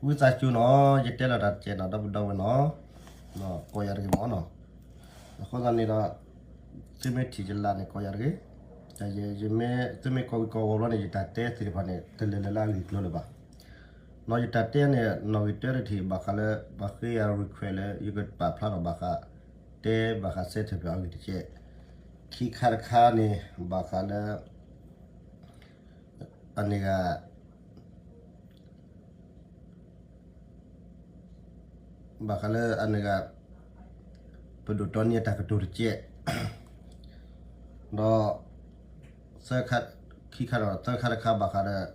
ဝံသးစူၤနီၤ, ယတဲလီၤတၢ်တကဲးနီၤ ဒီပုၢ်ဒီဝဲၢ်နီၤ, ကိးယၤတဂ့ၤမ့ၢ်နီၤ. အဃိသတးန့ၣ်ဒီး သုမ့ၢ်ထံၣ်ယလၢ်န့ၣ် ကိးယၤတဂ့ၤ. ယမ့ၢ် သုမ့ၢ်ကိးဂၤကိးဂၤဘျီန့ၣ် ယတၢ်တဲသ့ၣ်တဖၣ်န့ၣ် တလဲၤလၢအဂ့ၢ်ကျိၤလၢၤဘၣ်. နီၤ ယတၢ်တဲန့ၣ် နီၣ်ဂံၢ်တၢတထံၣ် ဘၣ်ဃးလၢ ပှၤဃ့ယၤ request လၢ ယကပာ်ဖျါထီၣ်ဘၣ်ဃး တဲဘၣ်ဃး စဲးထဲၣ်ဖျၢၣ်အဂ့ၢ်တကဲး, ခံခါတခါန့ၣ် ဘၣ်ဃးလၢ အန့ၣ်ဂၤ ဘၣ်ဃးလၢအန့ၣ်ဂၤ ပဒိၣ်တီနံအတၢ်ကတိၤတကဲး, ဒီး ခံခါဒီး သၢခါတခါဘၣ်ဃးဒီး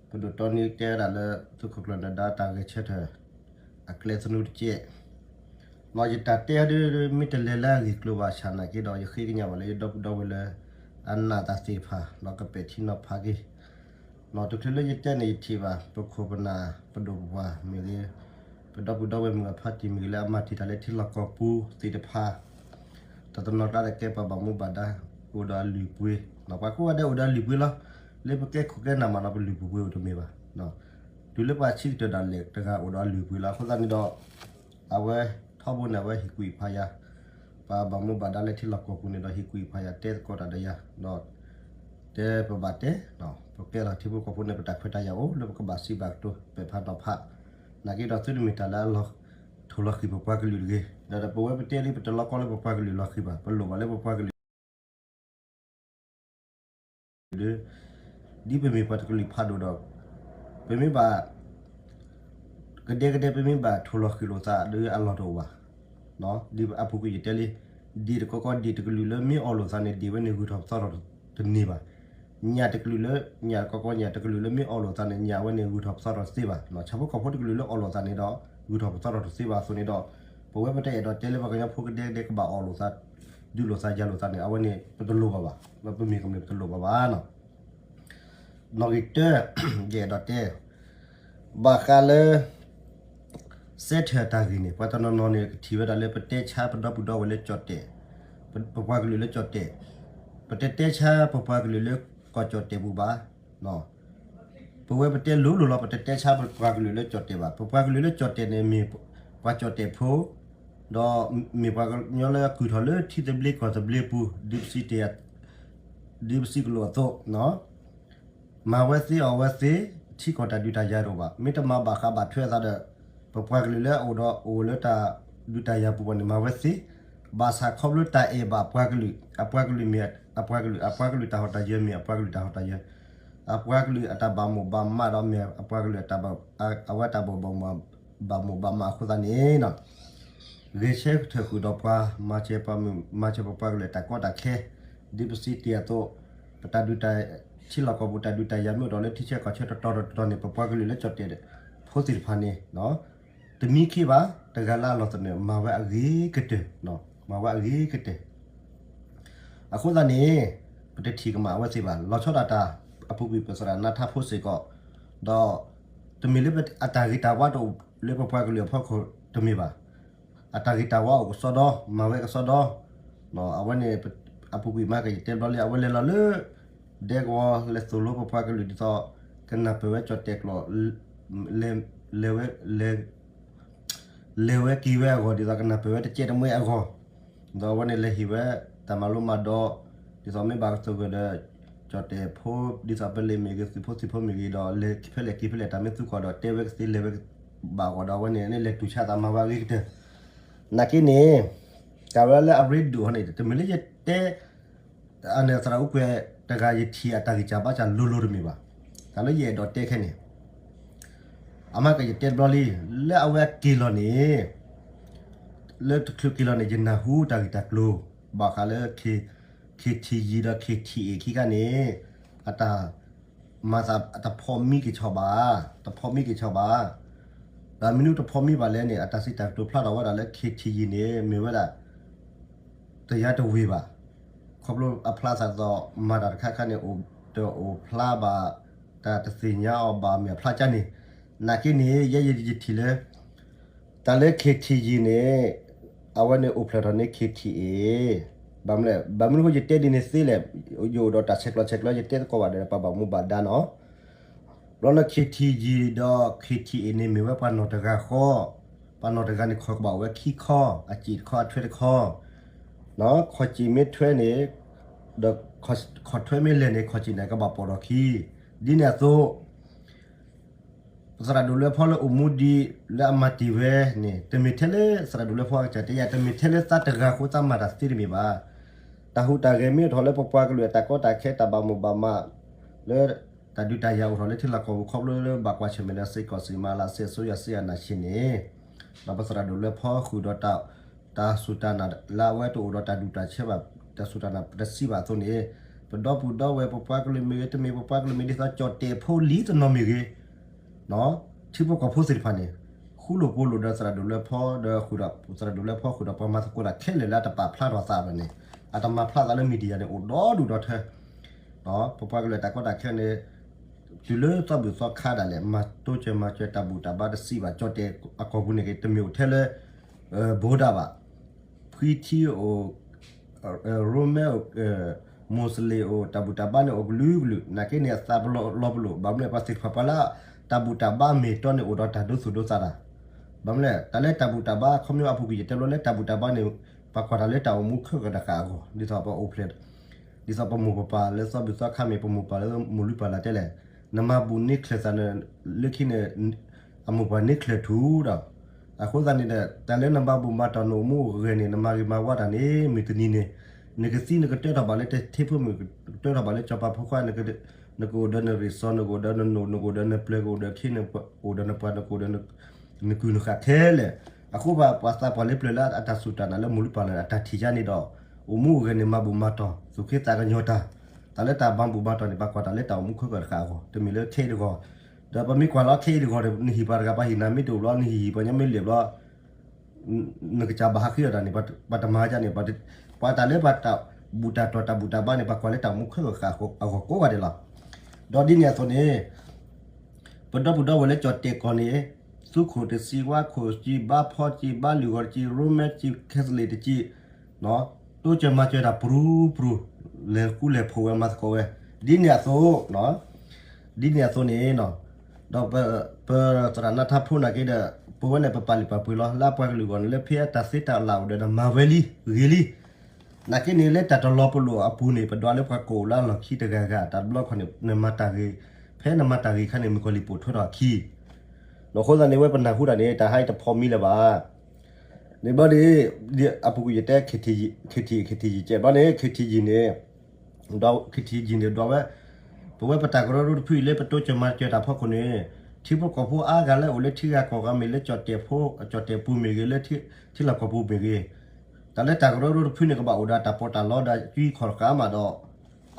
ပဒိၣ်တီနံတဲဝဲဒၣ်လၢ သုးခိၣ်ကျၢၢ်နၢၤဒါတၢ်ဂဲၤဆၢထၢၣ် အကျဲသနူတကဲး, နီၤ ယတၢ်တဲဒ် မ့ၢ်တလဲၤလၢအဂ့ၢ်ကျိၤဘၣ်ဆၣ်နာ်က့ဒီး ယဃ့ကညးဘၣ်လၢယဒီပုၢ်ဒီဝဲၢ်လၢ အနာ်တၢ်သ့ၣ်တဖၣ် ဒီးကပဲာ်ထံနီၤဖးက့ၤ နီၤ တချုးလၢယတဲန့ၣ် ယထံၣ်ဘၣ် ပခိၣ်ပနၢ် ပဒိၣ်ပပှၢ်မ့ၢ်ဂ့ၤ, ပဒီပုၢ်ဒီဝဲၢ်မုၢ်အဖါတံၢ်မ့ၢ်ဂ့ၤ လၢအမၤတံာ်တာ်လၢထံလီၢ်ကီၢ်ပူၤသ့ၣ်တဖၣ်, တနီၤကျါဒီးကဲပှၤဘၣ်မူဘၣ်ဒါ အိၣ်ဒီးအလုၢ်အပှ့ၤ, ပှၤကိးဂၤဒဲးအိၣ်ဒီးအလုၢ်အပှ့ၤလီၤ. လၢပကဲခိၣ်ကဲနၢ်မးဒီး ပလုၢ်ပပှ့ၤအိၣ်တမ့ၢ်ဘၣ်. တုၤလၢပှၤဆံးကတၢၢ်ဒၣ်လဲာ်တဂၤအိၣ်ဒီးအလုၢ်အပှ့ၤလီၤ. အဃိသတးန့ၣ်ဒီး အဝဲထီဘိန့ၣ် အဝဲဟ့ၣ်ကူၣ်ဖးယၤ, ပှၤဘၣ်မူဘၣ်ဒါလၢထံလီၢ်ကီၢ်ပူၤန့ၣ်ဒီး ဟ့ၣ်ကူၣ်ဖးယၤ တဲသကိးတၢ်ဒီးယၤ, ဒီး တဲပဘၣ်တဲ, ပကဲလီၤထံဖိကီၢ်ဖိန့ၣ် ပတၢ်ခွဲးတၢ်ယာ်အိၣ်လၢပကဘၣ်စံးဘၣ်ကတိၤ ပဲာ်ဖးနီၤဖး, နာ်က့ဒီးသုတမ့ၢ်တၢ်လၢအလီၤထိၣ်လီၤဃံၤပပှၤကလုာ်တဂ့ၤ. ဒီးပဝဲပတဲဒ် ပတလီကီလၢပပှၤကလုာ်လီၤဃံၤဘၣ်, ပလိၣ်ဘၣ်လၢပပှၤကလုာ် ဒ်ပမ့ၢ်ပှၤတကလုာ်ဖးဒိၣ်ဒီး ပမ့ၢ်ဘၣ် ကဒဲကဒဲ ပမ့ၢ်ဘၣ်ထိၣ်လီၤဃံၤလိာ်သးဒီးအလီၢ်တအိၣ်ဘၣ်. ဒ်အပူၤကွံာ်ယတဲလံ, ဒ့ၣ်တကီကီ ဒ့ၣ်တကလုာ်လၢမ့ၢ်အီၣ်လိာ်သးန့ၣ် ဒ့ၣ်ဝဲန့ၣ်ဂုၤထီၣ်ပသီထီၣ်တန့ၢ်ဘၣ်. ညၣ်တကလုာ်လၢ ညၣ်တကီကီ ညၣ်တကလုာ်လၢမ့ၢ်အီၣ်လိာ်သးန့ၣ် ညၣ်ဝဲန့ၣ်ဂုၤထီၣ်ပသီထီၣ်တသ့ဘၣ်. ဆၣ်ဖိကီၢ်ဖိတကလုာ်လၢအီၣ်လိာ်သးန့ၣ်ဒီး ဂုၤထီၣ်ပသီထီၣ်တသ့ဘၣ်အသိးန့ၣ်ဒီး ပဝဲပတအဲၣ်ဒိးတဲလၢပှၤကညီဖိကဒဲကဒဲကဘၣ်အီၣ်လိာ်သး ဒုးလိာ်သးယၤလိာ်သးန့ၣ် အဝဲန့ၣ် ပတလိၣ်ဘၣ်ဘၣ်, ပမ့ၢ်ကမျၢၢ်ပတလိၣ်ဘၣ်ဘၣ်. နီၣ်ဂံၢ်တၢ ယအဲၣ်ဒိးတဲ ဘၣ်ဃးလၢ စဲးထဲၣ်အတၢ်ဂ့ၢ်န့ၣ် ပှၤတနီၤနီၤန့ၣ် ကထံၣ်ဝဲဒၣ်လၢပတဲဆါပဒီပုၢ်ဒီဝဲၢ်လၢကၠီၣ်တဲာ်, ပပှၤကလုာ်လၢကၠီၣ်တဲာ်, ပတတဲဆါပပှၤကလုာ်လၢကီၢ်ကၠီၣ်တဲာ်ပူၤဘၣ်. ပဝဲပတဲလိၤလိၤလီၤ ပတတဲဆါပပှၤကလုာ်လၢကၠီၣ်တဲာ်ဘၣ်. ပပှၤကလုာ်လၢကၠီၣ်တဲာ်န့ၣ်မ့ၢ်ပှၤကၠီၣ်တဲာ်ဖိ, ဒီးမ့ၢ်ပှၤကညီလၢအကုၢ်ထီၣ်လၢထံသဘျ့ကီၢ်သဘျ့ပူၤ ဒ်ပစံးတ့ၢ် ဒ်ပစံးကလိာ်အသိး မၤဝဲသ့အီၣ်ဝဲသ့, ထံကီၢ်တၢ်ဒုးတၢ်ယၤတအိၣ်ဘၣ်. မ့ၢ်တမၤဘၣ်ဃးဘၣ်ထွဲအသးဒီး ပပှၤကလုာ်လၢအအိၣ်ဒီးအိၣ်လၢတၢ်ဒုးတၢ်ယၤပူၤဘၣ်န့ၣ် မၤဝဲသ့, ဘၣ်ဆၣ်ခီဖျိတၢ်အဲၣ်ဘၣ်ပှၤကလုာ်, အပှၤကလုာ်မ့ၢ်အပှၤကလုာ်, အပှၤကလုာ်တၢ်ဟီၣ်တၢ်ယၢၤမ့ၢ်အပှၤကလုာ်တၢ်ဟီၣ်တၢ်ယၢၤ, အပှၤကလုာ်အတၢ်ဘၣ်မိၣ်ဘၣ်မးဒီးမ့ၢ်အပှၤကလုာ် အဝဲတၢ်ဘၣ် ဘၣ်မိၣ်ဘၣ်မးအဃိသတးန့ၣ် ဂဲၤဆၢထၢၣ်ဃုာ်ဒီးပှၤ မၤစၢၤပှၤကလုာ်အတၢ်ကီတၢ်ခဲ, ဒ်ပစံးတ့ၢ်အသိး, ပတၢ်ဒုးတၢ်, ထံလီၢ်ကီၢ်ပူၤတၢ်ဒုးတၢ်ယၤမ့ၢ်အိၣ်ဒီးလၢထံဆၢကီၢ်ဆၢတတီၤတတီၤန့ၣ် ပပှၤကလုာ်လၢကၠီၣ်တဲာ်ဖိသ့ၣ်တဖၣ်န့ၣ် တမံခ့ဘၣ်, တဂၤလၢအလီၢ်သနၢၣ် မၤဝဲအဂ့ၤကတၢၢ်, မၤဝဲအဂ့ၤကတၢၢ် အဃိသတးန့ၣ် ပတထံၣ်ကမၣ်အဝဲသ့ၣ်ဘၣ်. လီၤဆီဒၣ်တၢ် အပူၤကွံာ်ပသရၣ်နါထါဖိစ့ၢ်ကီး, ဒီး တမ့ၢ်လၢအတၢ်ဂ့ၤတၢ်ဝါတအိၣ်လၢပပှၤကလုာ်အဖီခိၣ်တမ့ၢ်ဘၣ်. အတၢ်ဂ့ၤတၢ်ဝါအိၣ်ကစီဒီ, မၤဝဲကစီဒီ, အဝဲန့ၣ် အပူၤကွံာ်မးကယတဲဘျီလံ အဝဲလဲၤလီၤလၢ ဒဲကဝီၤ လဲၤသိၣ်လိပပှၤကလုာ်ဒ်သိး ကနၢ်ပၢၢ်ဝဲကၠီၣ်တဲာ်ကျိာ် လဲၤဝဲ လဲၤ လဲၤဝဲက့ၤဝဲအဂီၢ် ဒ်သိးကနၢ်ပၢၢ်ဝဲတကဲတမှဲအဂီၢ်, ဒီးအဝဲန့ၣ်လဲၤဟ့ၣ်ဝဲ တၢ်မၤလိမၤဒိး, ဒ်သိးမ့ၢ်ဘၣ်ကတိၤဂၢၢ်ဒီး ကၠီၣ်တဲာ်ဖိ ဒ်သိးပလံၤမ့ၢ်ဂ့ၤ သုးဖိသံၣ်ဖိမ့ၢ်ဂ့ၤဒီး လဲၤဖဲလဲၣ်က့ၤဖဲလဲၣ် တၢ်မ့ၢ်သူကီၢ်ဒီး တဲဝဲကသ့လဲၤဝဲဘၣ်အဂီၢ်ဒီး အဝဲန့ၣ်န့ၣ်လဲၤတူၢ်ဆါသးမၤဝဲအဂ့ၤကတၢၢ်, နာ်က့န့ၣ် တၢ်ဝဲလၢအရ့ဒိၣ်ဟီန့ၣ် တမ့ၢ်လၢယတဲ အန့ၣ်သရၣ်အူကွဲၤတဂၤ ယထံၣ်အတၢ်ဂံၢ်စၢ်ဘါစၢ်လိၤလိၤတမ့ၢ်ဘၣ်. တၢ်လၢယအဲၣ်ဒိးတဲခဲန့ၣ် အမ့ၢ်ကယတဲတဘျီလံ, လၢအဝဲက့ၤလီၤန့ၣ် လၢတချုးက့ၤလီၤန့ၣ် ယနၢ်ဟူတၢ်ဂ့ၢ်တၢ်ကျိၤ ဘၣ်ဃးလၢ ခ့ထံယံၤ ဒီး ခ့ထံအ့ၣ် ခံခါန့ၣ် အတၢ်မၤသးတဖီမံက့ၤဆီဘၣ်, တဖီမံက့ၤဆီဘၣ်. ဒီးမနုၤတဖီမံဘၣ်လဲၣ်န့ၣ် အတၢ်စံးတၢ်ကတိၤဖျါထီၣ်ဝဲဒၣ်လၢ ခ့ထံယံၤန့ၣ် မ့ၢ်ဝဲဒၣ် တယါတဝ့ၤဘၣ်. ခီဖျိအဖျါသးဒ်သိး မၤတၢ်တခါခါန့ၣ် တအိၣ်ဖျါဘၣ်, တၢ်တသ့ၣ်ညါအီၤဘၣ်မ့ၢ်အဖျါကါန့ၣ်, နာ်က့န့ၣ် ယဲယထံၣ်လၢ တၢ်လၢ ခ့ထံယံၤန့ၣ် အဝဲန့ၣ်အိၣ်ဖျဲၣ်ထီၣ်န့ၢ် ခ့ထံအ့ၣ်, ဘၣ်မနုၤလဲၣ်, ဘၣ်မနုၤဃိယတဲဒ်န့ၣ်သ့လဲၣ်, ယအိၣ်ဒီးတၢ်ဆဲးကျိးဆဲးကျၢ ယတဲသကိးဘၣ်ဒီးပှၤဘၣ်မူဘၣ်ဒါနီၤ. ဘျီန့ၣ် KTG ဒီး KTA န့ၣ် မ့ၢ်ဝဲပှၤနီၢ်တဂၤဃီ, ပှၤနီၢ်တဂၤန့ၣ် ခီၣ်ကဘၣ်အိၣ်ဝဲခံခီ, အစ့ၣ်တခီ အထွဲတခီ, ခီၣ်စ့ၣ်မ့ၢ်ထွဲန့ၣ်, ဒီးခီၣ်ထွဲမ့ၢ်လဲၢ်န့ၣ် ခီၣ်စ့ၣ်န့ၣ်ကဘၣ်ပိာ်ထီၣ်ခံ, ဒ်န့ၣ်အသိး ပသရၣ်ဒိၣ်လွဲဖီလၢအိၣ်မူဒံးလၢအမၤတ့ၢ်ဝဲန့ၣ် တမ့ၢ်ထဲလၢသရၣ်ဒိၣ်လွဲဖီအကစၢ်တဲယၤ တမ့ၢ်ထဲလၢသးတဂၤဃိသးမၤတၢ်သ့တမ့ၢ်ဘၣ်. တၢ်ဟူးတၢ်ဂဲၤမ့ၢ်အိၣ်ထီၣ်လၢပပှၤကလုာ်အတၢ်ကီတၢ်ခဲတၢ်ဘၣ်မိၣ်ဘၣ်မး လၢတၢ်ဒုးတၢ်ယၤအိၣ်ထီၣ်လၢထံလီၢ်ကီၢ်ပူၤခီဖျိလၢဘၣ်ကွၢ်ဆၢၣ်မဲာ်လၢစ့ၢ်ကီးစ့ၢ်မးလၢစ့အစိယၤစ့အနာ်ဆ့န့ၣ် ဒီးပသရၣ်ဒိၣ်လွဲဖီဃုာ်ဒီး တၢ်စူၢ်တၢ်နာ်လၢအဝဲတအိၣ်ဒီးတၢ်ဒူၣ်တၢ်ဆဲးဘၣ်, တၢ်စူၢ်တၢ်နာ်တစံးဘၣ်အသိးန့ၣ်, ပဒီပုၢ်ဒီဝဲၢ်ပပှၤကလုာ်မ့ၢ်ဂ့ၤ တမ့ၢ်ပပှၤကလုာ်မ့ၢ်ဒ်သိးကၠီၣ်တဲၣ်ဖိလံတနီၤမ့ၢ်ဂ့ၤ, ထံဖိကီၢ်ဖိသ့ၣ်တဖၣ်န့ၣ် ဃူလိာ်ဖိးလိာ်ဒီးသရၣ်ဒိၣ်လွဲဖီ ဒီးဃုာ်ဒီးသရၣ်ဒိၣ်လွဲဖီဃုာ်ဒီးပှၤမၤသကိးတၢ်ခဲလၢာ်လၢအတပာ်ဖျါထီၣ်သးဘၣ်န့ၣ်, အတမၤဖျါသးလၢ media န့ၣ် အိၣ်ဒီဒူၣ်ဒီထၢ ပပှၤကလုာ်တၢ်ကီတၢ်ခဲန့ၣ် တုၤလၢသီဘူၣ်သီခါဒၣ်လဲာ် မၤတိစၢၤမၤစၢၤတၢ်ဘူၣ်တၢ်ဘါတစံးဘၣ် ကၠီၣ်တဲၣ်အကီၢ်ပူၤန့ၣ်ဂ့ၤ တမ့ၢ်အိၣ်ထဲလၢ ဘူးဒးဘၣ်, ဖှံထံအိၣ်, ရိမ့အိၣ်, မိၢ်စလ့ၣ်အိၣ် တၢ်ဘူၣ်တၢ်ဘါန့ၣ်အိၣ်ကလုာ်ကလုာ် နာ်က့န့ၣ် အသးပလီၢ်ပလိာ် ဘၣ်မနုၤလဲၣ် ပှၤသ့ၣ်တဖၣ်ပှၤလၢ တၢ်ဘူၣ်တၢ်ဘါမ့ၢ်တီန့ၣ်အိၣ်ဒီးတၢ်ဒိသူၣ်ဒိသးတၢ်, ဘၣ်မနုၤလဲၣ် တၢ်လၢတၢ်ဘူၣ်တၢ်ဘါ ခီဖျိအပူၤကွံာ်ယတဲဘျီလၢတၢ်ဘူၣ်တၢ်ဘါန့ၣ် ပှၤကွၢ်တၢ်လၢတၢ်အိၣ်မူခဲကၢၢ်တဃာ်အဂီၢ် ဒ်သိးပအိၣ်ဖျဲၣ် ဒ်သိးပမိၢ်ပပၢ်လၢသီဘူၣ်သီခါမ့ၢ် ပမိၢ်ပၢ်လၢမိၢ်လုၢ်ပၢ်လၢ်တဲလဲၣ်, နမၤဘူၣ်န့ၢ်ချၢၣ်သးန့ၣ် လၢခံန့ၣ် အမိၢ်ပှၢ်န့ၢ်ချၢၣ်ထူၣ်ဒီး, အဃိသတးန့ၣ်ဒီး တၢ်လၢနဘၣ်ဘူၣ်ဘၣ်တီၢ်နအိၣ်မူအိၣ်ဂဲၤန့ၣ် နမၤဂ့ၤမၤဝါတၢ်န့ၣ် မုၢ်တနံၤန့ၣ် နကသံနကတၢထီၣ်ဘၣ်လၢတထ့ဖိမုၣ် ကတၢထီၣ်ဘၣ်လၢစီၤပၤဖိခွါ နကအိၣ်ဒီးနရ့ၣ်စီၤ နကအိၣ်ဒီးနနိၣ် နကအိၣ်ဒီးနပျဲၤ ကအိၣ်ဒီးခ့ နအိၣ်ဒီးနပှၤ နကအိၣ်ဒီး နကုၢ်နဃာ်ခဲလၢာ်, အဃိပှၤသးပှၢ်လၢပျၢၤလၢအတၢ်စူၢ်တၢ်နာ်လၢမိၢ်လုၢ်ပၢ်လၢ်အတၢ်ထံၣ်ယါန့ၣ်ဒီး အိၣ်မူအိၣ်ဂဲၤန့ၣ် မၤဘူၣ်မၤတီၢ် သူၣ်က့သးကညီၤတၢ်, တၢ်လၢတၢ်မၤဘူၣ်မၤတီၢ်န့ၣ် ပှၤကွၢ်တၢ်လၢတၢ်အိၣ်မူခဲကၢၢ်တဃာ်အဂီၢ် တမ့ၢ်လၢခဲအံၤတဂီၢ်, ဒီးပမ့ၢ်ကွၢ်လီၤခဲအံၤတဂီၢ်န့ၣ် နဟံၣ်ပှၤတဂၤ ပှၤဟံၣ်နၤမ့ၢ်တအိၣ်ဘျီ နဟံၣ်ဟံၣ်ပှၤညီမ့ၢ်လဲၣ်ဘျီ နကစၢ်ဘၣ်ဟးဃ့အီၣ်တၢ်န့ၣ် ပှၤတမၤဒ်န့ၣ်, ပှၤတၢ်လၢပှၤတၢ်ဘူၣ်တၢ်တီၢ်တၢ်ဘူၣ်တၢ်ဘါန့ၣ် ပှၤကွၢ်လၢတၢ်အိၣ်မူခဲကၢၢ်ဃာ်အဂီၢ်ကိးဂၤဒဲးလီၤ. ဒီးဒ်န့ၣ်အသိးန့ၣ် ပဒီပုၢ်ဒီဝဲၢ်လၢကၠီၣ်တဲၣ်ကီၢ်န့ၣ် သူခိၣ်တစံး ဝါခိၣ်တစံး ဘါဖီတစံး ဘါလုၢ်ဂီၤတစံး ရိမ့တစံး ခဲသလ့ၣ်တစံး တိစၢၤမၤစၢၤတၢ်ပရူၤပရူၤ လဲၤဃူလဲၤဖိးဝဲမၤသကိးဝဲ ဒ်န့ၣ်အသိး ဒ်န့ၣ်အသိးန့ၣ် ဒီးပသရၣ်နါထါဖိနာ်က့ဒီး ပဝဲန့ၣ်ပပာ်လုၢ်ပာ်ပှ့ၤလီၤ လၢအပှၤကလုာ်အဂီၢ်န့ၣ် လၢဖဲအတၢ်သ့တၢ်လၢ်အိၣ်ဒီး မၤဝဲလံ ဂ့ၤလံ. နာ်က့န့ၣ် လၢတၢ်တလီၤပလိာ်အပူၤန့ၣ် ပဒွးလၢပှၤကိးလၢအလီၢ်ခံတဂၤဂၤ တၢ်တဘျီခီန့ၣ် နမၤတၢ်ဂ့ၤ ဖဲနမၤတၢ်ဂ့ၤအခါန့ၣ် မုၣ်ကီၤလံၢ်ပိာ်ထွဲထီၣ်အခံ အဃိသတးန့ၣ် ဝဲပနၢ်ဟူတၢ်န့ၣ် တၢ်ဟါအံၤတဖီမံလၢၤဘၣ်. န့ၣ်ဘျီန့ၣ် အပူၤကွံာ်ယတဲ KTG, KTG ကဲဘျီန့ၣ် KTG န့ၣ် ဒီး KTG န့ၣ် ဒီးဝဲ ပဝဲပတၢ်ကရၢကရိတဖုအံၤလၢပတိစၢၤမၤစၢၤတၢ်ဖီခိၣ်န့ၣ် ထံဖိကီၢ်ဖိအါဂၤလၢအိၣ်လၢထံဂၤကီၢ်ဂၤမ့ၢ်လၢကၠီၣ်တဲၣ်ဖိ ကၠီၣ်တဲၣ်ပူၤမ့ၢ်ဂ့ၤ လၢထံလီၢ်ကီၢ်ပူၤမ့ၢ်ဂ့ၤ တၢ်လၢတၢ်ကရၢကရိတဖုန့ၣ် ကဘၣ်အိၣ်ဒီးတၢ်ပီးတၢ်လီဒီးကွံခီၣ်တဃာ်မးဒီး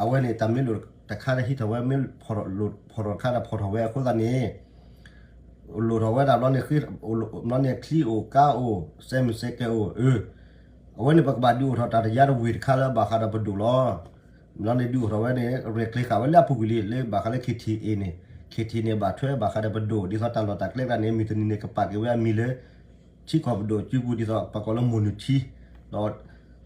အဝဲန့ၣ် တၢ်မ့ၢ်လိၣ်တခါဒီးဟံးထီၣ်ဝဲ မ့ၢ်လိၣ်ထီၣ်တခါဒီးဖီၣ်ထီၣ်ဝဲအဃိသတးန့ၣ် လိၣ်ထီၣ်ဝဲဒၣ်ဘျီန့ၣ် ဘျီန့ၣ် ချံအိၣ်ကါအိၣ် စဲမုၢ်စဲကဲအိၣ် အဝဲန့ၣ် ပကဘၣ်ဒုးအိၣ်ထီၣ်တၢ်တယါတဝ့ၢ်တခါလၢဘၣ်ဃးဒီးပဒိၣ်လီၤ. ဘျီန့ၣ် ဒုးအိၣ်ထီၣ်ဝဲန့ၣ် ရဲၣ်ကျဲၤဃာ်ဝဲလၢအပူၤကွံာ်လံ လၢဘၣ်ဃးလၢ KTA န့ၣ် KTA န့ၣ် ဘၣ်ထွဲဘၣ်ဃးဒီးပဒိၣ် ဒ်သိးတၢ်လီၢ်တၢ်ကျဲတခါန့ၣ် မုၢ်တနံၤန့ၣ် ကပာ်က့ၤဝဲအမံၤလၢ ထံကီၢ်ပဒိၣ်စုပူၤ ဒ်သိးပှၤကိးလၢမိၢ်နုာ်ထံ ဒီး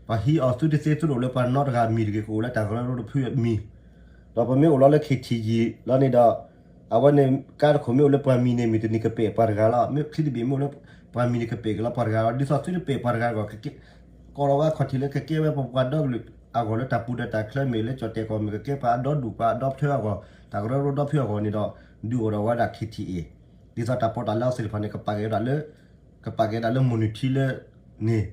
ပှၤဟံးအီၤသုတသ့သုတအိၣ်လၢပှၤနီတဂၤအမံၤတဂ့ၤ ကအိၣ်လၢတၢ်ကရၢကရိတဖုအမံၤ ဒီးပမ့ၢ်အိၣ်လီၤလၢ KTG လီၤန့ၣ်ဒီး အဝဲန့ၣ် ကါတခိၣ်မ့ၢ်အိၣ်လၢပှၤမံၤန့ၣ် မုၢ်တနံၤကပဲာ်ပှၤတဂၤလီၤ. မ့ၢ်ချံတဘ့ၣ်မ့ၢ်အိၣ်လၢပှၤမံၤန့ၣ် ကပဲာ်က့ၤလီၤပှၤတဂၤလီၤ. ဒ်သိးသုတပဲာ်ပှၤတဂၤအဂီၢ် ကိးလီၤဝဲအခီၣ်ထံးလၢကကဲဝဲပပှၤဒီကလုာ်အဂီၢ်လၢတၢ်ပူၤဒီးတၢ်ချၢမ့ၢ်လၢကၠီၣ်တဲၣ်ကီၢ်မ့ၢ်ကကဲပှၤအဒီဒူၣ်ပှၤအဒီဖျၢၣ်အဂီၢ် တၢ်ကရၢကရိဒီဖုအဂီၢ်န့ၣ်ဒီး ဒုးအိၣ်ထီၣ်ဝဲဒၣ် KTA ဒ်သိးတၢ်ပီးတၢ်လီအီၤသ့ၣ်တဖၣ်န့ၣ် ကပာ်က့ၤဝဲဒၣ်လၢ ကပာ်က့ၤဒၣ်လၢမိၢ်နုာ်ထံလၢန့ၣ်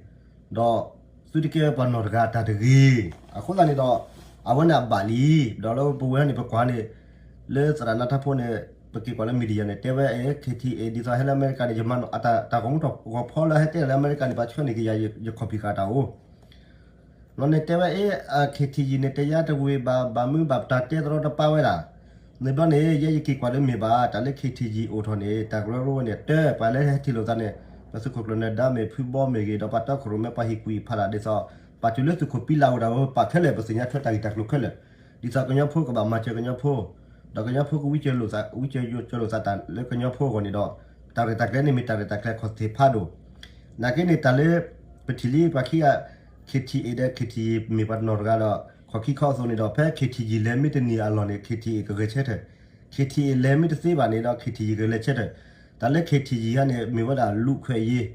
ဒီးသုတကဲဝဲပှၤနီၢ်တဂၤအတၢ်တဂ့ၤ. အဃိသတးန့ၣ်ဒီး အဝဲန့ၣ်အဘၣ်လံ ဒီးလၢပဝဲန့ၣ်ပကွၢ်န့ၣ် လၢသရၣ်နါထၢဖိန့ၣ် ပက့ၤကွၢ်လၢ media န့ၣ် တဲဝဲ KTA ဒ်သိးဟဲလၢအမဲရကၤန့ၣ် ယမၤနီၣ် တၢ်ဂီၤမူတဂီၤဖီလၢဟဲတဲလၢအမဲရကၤန့ၣ် ပှၤဆှၢန့ၢ်က့ၤယၤ ယခီၣ်ဖံးဃာ်တၢ်အိၣ် ဘျီန့ၣ်တဲဝဲ အ့ KTG န့ၣ် တယါတဝ့ၢ်ဘၣ် ဘၣ်မူဘၣ်ပတၢ်တဲသရီတပါဝဲဒၣ်. န့ၣ်ဘျီန့ၣ် ယဲယက့ၤကွၢ်လၢမ့ၢ်ဘၣ် တၢ်လၢ KTG အိၣ်ထီၣ်န့ၣ် တၢ်ကရၢကရိဝဲန့ၣ် တၢ်ပှၤလၢဟဲထံၣ်လိာ်သးန့ၣ် ပသုးခိၣ်ကျၢၢ်နၢၤဒါမ့ၢ်ဖုဘီမ့ၢ်ဂ့ၤ ဒီးပှၤတီခိၣ်ရိၣ်မဲပှၤဟ့ၣ်ကူၣ်ဟ့ၣ်ဖးတၢ်ဒ်သိး ပာ်တုၤလၢသုးခိၣ်ပံလၢ်အိၣ်ဒၣ်ဝဲ ပာ်ခဲလၢာ် ပသ့ၣ်ညါထွဲတၢ်ဂ့ၢ်တၢ်ကျိၤခဲလၢာ် ဒ်သိးကညီဖိကဘၣ်မၤစၢၤကညီဖိ ဒီးကညီဖိကဝံကၢလိာ်သး ဝံကၢလိာ်သးတၢ်လၢကညီဖိအဂီၢ်န့ၣ်ဒီး တၢ်ရဲၣ်တၢ်ကျဲၤန့ၣ်မ့ၢ်တၢ်ရဲၣ်တၢ်ကျဲၤခီၣ်သ့ၣ်ဖးဒိၣ်. နာ်က့န့ၣ် တၢ်လၢ ပထံၣ်လံပှၤခံဂၤ KTA ဒီး KTG မ့ၢ်ပှၤတနီၢ်တဂၤဒီး ခီၣ်ခံခီအသိးန့ၣ်ဒီး ဖဲ KTG လဲၤမ့ၢ်တန့ၢ်အလီၢ်န့ၣ် KTA ကဂဲၤဆၢထၢၣ် KTA လဲၤမ့ၢ်တသ့ဘၣ်န့ၣ်ဒီး KTG ကလဲၤဆၢထၢၣ်, တၢ်လၢ KTG ခါန့ၣ် မ့ၢ်ဝဲဒၣ်လူၢ်ခွဲးယ့,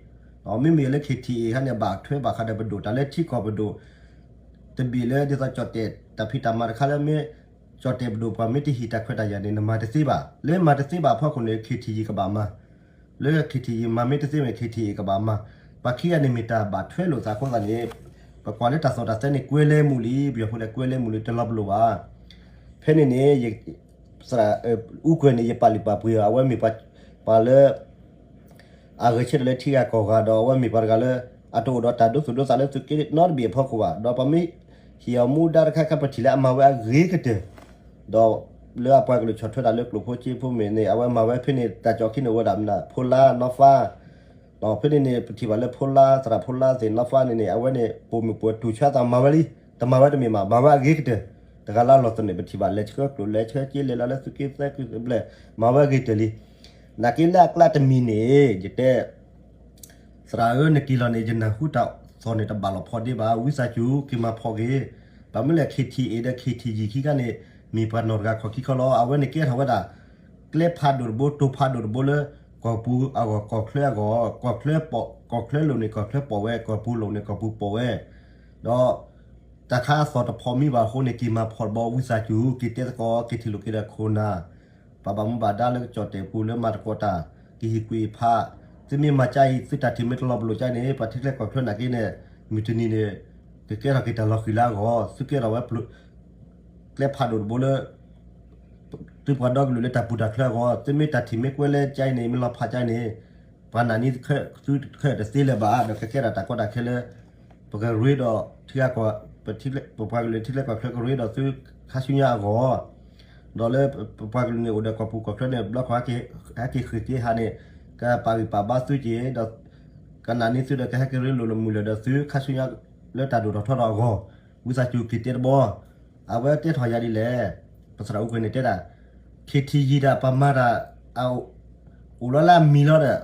မ့မ့ၢ်လၢ KTA ခါန့ၣ် ဘၣ်ထွဲဘၣ်ဃးဒီးပဒိၣ် တၢ်လၢထံကီၢ်ပဒိၣ် တဘ့ၣ်လၢဒ်သိးကၠီၣ်တဲာ်တၢ်ဖံးတၢ်မၤတခါလၢမ့ၢ် ကၠီၣ်တဲာ်ပဒိၣ်ပှၤမ့ၢ်တဟံးတၢ်ခွဲးတၢ်ယာ်န့ၣ် နမၤတသ့ဘၣ်. လၢမၤတသ့ဘၣ်အဖီခိၣ်န့ၣ် KTG ကဘၣ်မၤ, လၢ KTG မၤမ့ၢ်တသ့မ့ၢ် KTA ကဘၣ်မၤ, ပှၤခံဂၤန့ၣ်မ့ၢ်တၢ်ဘၣ်ထွဲလိာ်သးအဃိသတးန့ၣ် ပကွၢ်လၢတၢ်သီၣ်တၢ်သဲန့ၣ် ကွဲလဲၣ်မူလံ, ပယီၤဖိလဲၣ်ကွဲလဲၣ်မူလံ တလီၤပလိာ်ဘၣ်. ဖဲန့ၣ်န့ၣ် သရၣ်အူကွဲၤန့ၣ် ယပာ်လုၢ်ပာ်ပှ့ၤအီၤ, အဝဲမ့ၢ်ပှၤလၢ အဂဲၤဆၢထၢၣ်လၢထံဂၤကီၢ်ဂၤဒီး အဝဲမ့ၢ်ပှၤတဂၤလၢ အတအိၣ်ဒီးတၢ်ဒိသူၣ်ဒိသးလၢသုးက့နီတဘ့ၣ်အဖီခိၣ်ဘၣ်. ဒီးပှၤမ့ၢ်ဟ့ၣ်အီၤမူဒါတခါခါ ပထံၣ်လၢအမၤဝဲအဂ့ၤကတၢၢ်, ဒီးလၢအပှၤကလုာ်ဆီၣ်ထွဲတၢ်လၢကျိၣ်ဖိစ့ဖိမ့ၢ်န့ၣ် အဝဲမၤဝဲဖဲန့ၣ် တၢ်ကၠီၣ်ခံန့ၣ်အိၣ်ဝဲဒၣ်မနုၤ ဖိလါနီၢ်ဖါ, ဒီးဖဲန့ၣ်န့ၣ် ပထံၣ်ဘၣ်လၢဖိလါ သရၣ်ဖိလါသ့ၣ်နီၢ်ဖါန့ၣ်န့ၣ် အဝဲန့ၣ် ပိာ်မုၣ်ပှဲၤတူၢ်ဆါသးမၤဝဲလံ, တမၤဝဲတမ့ၢ်မး မၤဝဲအဂ့ၤကတၢၢ်, တဂၤလၢအလီၢ်သနၢၣ် ပထံၣ်ဘၣ် လဲၤဆှၢကျိၣ်လဲၤဆှၢစ့ လဲၤလီၤလၢသုးက့သၢကုၢ်ဘျဲၣ် မၤဝဲအဂ့ၤကတၢၢ်လံ. နာ်က့လၢအကျါတမံၤန့ၣ် ယတဲ သရၣ်ဧၢ နက့ၤလီၤန့ၣ် ယနၢ်ဟူတၢ်သီၣ်န့ၣ်တဘၣ်လီၤဖီဒ့ဘၣ်, ဝံသးစူၤ က့ၤမၤဖီၣ်က့ၤ, ဘၣ်မနုၤလဲၣ် KTA ဒီး KTG ခံခါန့ၣ် မ့ၢ်ပှၤနီၢ်တဂၤခီၣ်ခံခီလီၤ. အဝဲန့ၣ်ကဲထီၣ်ဝဲဒၣ် ကျဲဖးဒိၣ်တဘိ တိၤဖးဒိၣ်တဘိလၢ ကီၢ်ပူၤအဂီၢ် ကီၢ်ချၢအဂီၢ်, ကီၢ်ချၢပိာ် ကီၢ်ချၢလိာ်န့ၣ် ကီၢ်ချၢပိာ်ဝဲ, ကီၢ်ပူၤလိာ်န့ၣ် ကီၢ်ပူၤပိာ်ဝဲ, ဒီး တၢ်ခါအသီၣ်တဖီၣ်မံဘၣ်အဃိန့ၣ် က့ၤမၤဖီၣ်တဘျီ ဝံသးစူၤ က့ၤတဲသကိး က့ၤထံၣ်လိာ်က့ၤဒီးခိၣ်နၢ် ပှၤဘၣ်မူဘၣ်ဒါလၢကၠီၣ်တဲာ်ပူၤလၢမၤသကိးတၢ် ကဟ့ၣ်ကူၣ်ဟ့ၣ်ဖး, သုမ့ၢ်မၤကါအံၤ သုတၢ်ထံၣ်မ့ၢ်တလီၤပလိာ်ကါန့ၣ် ပှၤထံချၢကီၢ်ချၢနာ်က့န့ၣ် မုၢ်တနံၤန့ၣ် ကကဲထီၣ်က့ၤတၢ်လီၤဃံၤလၢအဂီၢ်, သုကဲထီၣ်ဝဲ ကျဲဖးဒိၣ်တဘိလၢ သုပှၤဒီကလုာ်လၢတၢ်ပူၤတၢ်ချၢအဂီၢ်, သုမ့ၢ်တၢ်ထံၣ်မ့ၢ်ကွဲလဲၣ်ကါအံၤန့ၣ် မ့ၢ်လီၤဖးကါအံၤန့ၣ် ပှၤနာ်န့ၢ်သုတသ့လၢၤဘၣ်, ဒီးကကဲထီၣ်တၢ်ကီတၢ်ခဲလၢ ပကရ့ဒီးထံဂၤကီၢ်, ပပှၤကလုာ်ထံချၢကီၢ်ချၢကရ့ဒီးသုခါဆူညါအဂီၢ်, ဒီးလၢပပှၤကလုာ်န့ၣ်အိၣ်ဒီးကီၢ်ပူၤကီၢ်ချၢန့ၣ် ဘျီခီဟဲက့ၤဃ့ၢ်က့ၤဟးန့ၣ် ကပာ်ဂံၢ်ပာ်ဘါသုက့ၤဒီး ကနာ်န့ၢ်သုဒီးကဟဲက့ၤရ့လိာ်လၢမုၢ်လၢာ်ဒီးသုခါဆူညါလၢတၢ်ဒိၣ်ထီၣ်ထီထီၣ်အဂီၢ်, ဝံသးစူၤက့ၤတဲတဘျီ, အဝဲတဲထီၣ်ယၤဒ်လဲၣ်, ပသရၣ်အူကွဲၤန့ၣ်တဲဒၣ် KTG ဒၣ်ပမၤတၢ် အိၣ်လီၤလၢအမံၤလီၤဒီး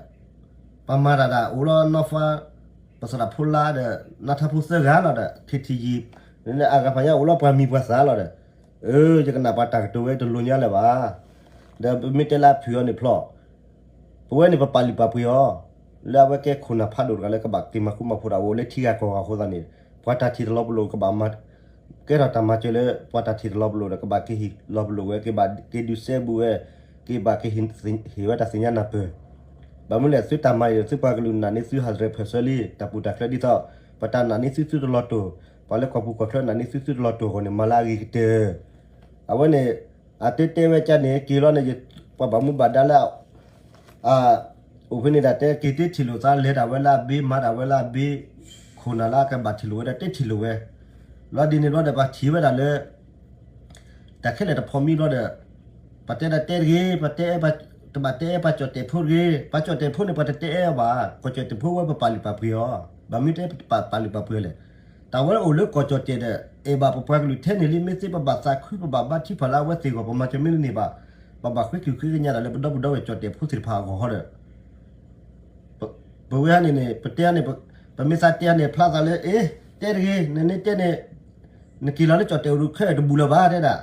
ပမၤတၢ်ဒၣ်အိၣ်လီၤနီၢ်ဖါ ပသရၣ်ဖိလါဒီး နါထါဖိသၢဂၤလီၤဒီး KTG အဂၤဖးညါအိၣ်လီၤပှၤမံၤပှၤသၣ်လီၤဒီး အၢ ယကနၣ်ပှၤတၢ်ကတိၤဝဲတလိၤညါလၢၤဘၣ်, ဒီးပမ့ၢ်တဲလၢအဖုၣ်အီၤန့ၣ်ဖျီၣ် ပဝဲန့ၣ်ပပာ်လုၢ်ပာ်ပှ့ၤအီၤ လၢအဝဲကဲခိၣ်နၢ်ဖးဒိၣ်တဂၤလၢကဘၣ်က့ၤမၤဃူမၤဖိးတၢ်အိၣ်လၢထံဂၤကီၢ်ဂၤအဃိသတးန့ၣ် ပှၤတၢ်ထံၣ်တလီၤပလိာ်ကဘၣ်မၤ ကဲထီၣ်တၢ်မၤစၢၤလၢ ပှၤတၢ်ထံၣ်တလီၤပလိာ်ဒီး ကဘၣ်က့ၤဟ့ၣ်လီၤပလိာ်ဝဲ ကဘၣ်က့ၤဒုးစဲဘူးဝဲ ကဘၣ်က့ၤဟ့ၣ်ဝဲတၢ်သ့ၣ်ညါနၢ်ပၢၢ်, ဘၣ်မနုၤလဲၣ် သုတၢ်မၤအံၤဒီး သုပှၤကလုာ်နာ်န့ၢ်သု hundred percent လံ တၢ်ပူၤတၢ်ချၢဒ်သိး ပတၢ်နာ်န့ၢ်သုသုတလီၤတိာ်, ပှၤလၢကီၢ်ပူၤကီၢ်ချၢနာ်န့ၢ်သုသုတလီၤတိာ်အဂီၢ်န့ၣ် မၤလၢအဂ့ၤကတၢၢ်, အဝဲန့ၣ် အတဲတဲဝဲကါန့ၣ် က့ၤလီၤန့ၣ် ပှၤဘၣ်မူဘၣ်ဒါလၢ အိၣ်ဖဲန့ၣ်ဒၣ်တဲက့ၤတ့ထံၣ်လိာ်သး လဲၤဒၣ်ဝဲလၢအဘ့ၣ် မၤဒၣ်ဝဲလၢအဘ့ၣ်, ခိၣ်နၢ်လၢအကဘၣ်ထံၣ်လိာ်ဝဲဒၣ်တ့ထံၣ်လိာ်ဝဲ, လီၤဒ်န့ၣ်ဘျီဒီး ပှၤထံၣ်ဝဲဒၣ်လၢ တၢ်ခဲလၢာ်တဖီၣ်မံဘျီဒီး ပှၤတဲဒၣ်တဲတဂ့ၤ, ပှၤတဲအဲၣ်, တဘၣ်တဲအဲၣ်ပှၤကၠီၣ်တဲာ်ဖိတဂ့ၤ, ပှၤကၠီၣ်တဲာ်ဖိန့ၣ် ပှၤတတဲအဲၣ်အီၤဘၣ်, ကီၢ်ကၠီၣ်တဲာ်ဖိဝဲပပာ်လုၢ်ပာ်ပှ့ၤအီၤ, ဘၣ်မနုၤတဲပပာ်လုၢ်ပာ်ပှ့ၤအီၤလဲၣ်, တၢ်ဝဲအိၣ်လၢကီၢ်ကၠီၣ်တဲာ်ဒီး အဲၣ်ဘၣ်ပပှၤကလုာ်ထဲန့ၣ်လံ မ့ၢ်သ့ပဘၣ်သးခု ပဘၣ်ဘါထံဖီလာ်အဝဲသ့ၣ်အဂီၢ် ပမၤစၢၤမ့ၢ်တန့ၢ်ဘၣ်, ပဘၣ်ဃ့ကၢၤဃ့ကညးတၢ်လၢပဒီပုၢ်ဒီဝဲၢ်ကၠီၣ်တဲာ်ဖိသ့ၣ်တဖၣ်အဂီၢ်ဟီဒီး ပဝဲန့ၣ်န့ၣ် ပတဲန့ၣ် ပမ့ၢ်သးတဲန့ၣ် ဖျါသးလၢ အ့ တဲတဂ့ၤ နန့ၣ်တဲန့ၣ် နက့ၤလီၤလၢကၠီၣ်တဲာ်အူတခါတဘူၣ်လၢၤဘၣ်တဲဒၣ်,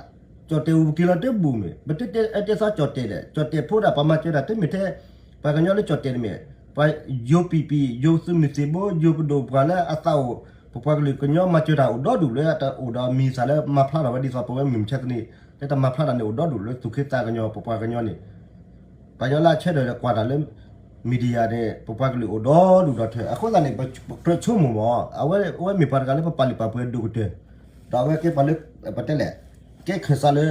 ကၠီၣ်တဲာ်အူပက့ၤလီၤတဘူၣ်မ့ၢ် ပတတဲတဲသီကၠီၣ်တဲာ်ဒီး ကၠီၣ်တဲာ်ဖိဒၣ် ပှၤမၤစၢၤတၢ်တမ့ၢ်ထဲ ပှၤကညီလၢကၠီၣ်တဲာ်တမ့ၢ် ပှၤယိၤပံၤပံၤ ယိၤသုးမုၢ်သံၣ်ဘိ ယိၤပဒိၣ်ပှၢ်လၢအသးအိၣ် ပပှၤကလုာ်ကညီမၤစၢၤတၢ်အိၣ်ဒီဒူၣ်လၢတအိၣ်ဒီးမံၤသးလၢမၤဖျါထီၣ်ဝဲဒ်သိးပဝဲမုၢ်မဆါတနံၤ လၢတမၤဖျါတၢ်န့ၣ်အိၣ်ဒီဒူၣ်လၢသူၣ်က့သးကညီၤပပှၤကညီန့ၣ် ပှၤကညီလၢအဆၢထၢၣ်ဒီးကွၢ်တၢ်လၢ media န့ၣ် ပပှၤကလုာ်အိၣ်ဒီဒူၣ်ဒီထၢၣ် အဃိသတးန့ၣ် ပကြၢးဆိကမိၣ်မး အဝဲမ့ၢ်ပှၤတဂၤလၢပပာ်လုၢ်ပာ်ပှ့ၤဒိၣ်ကတၢၢ် ဒီးအဝဲကဲပှၤလၢ ပတဲလဲၣ် ကဲခၢၣ်စးလၢ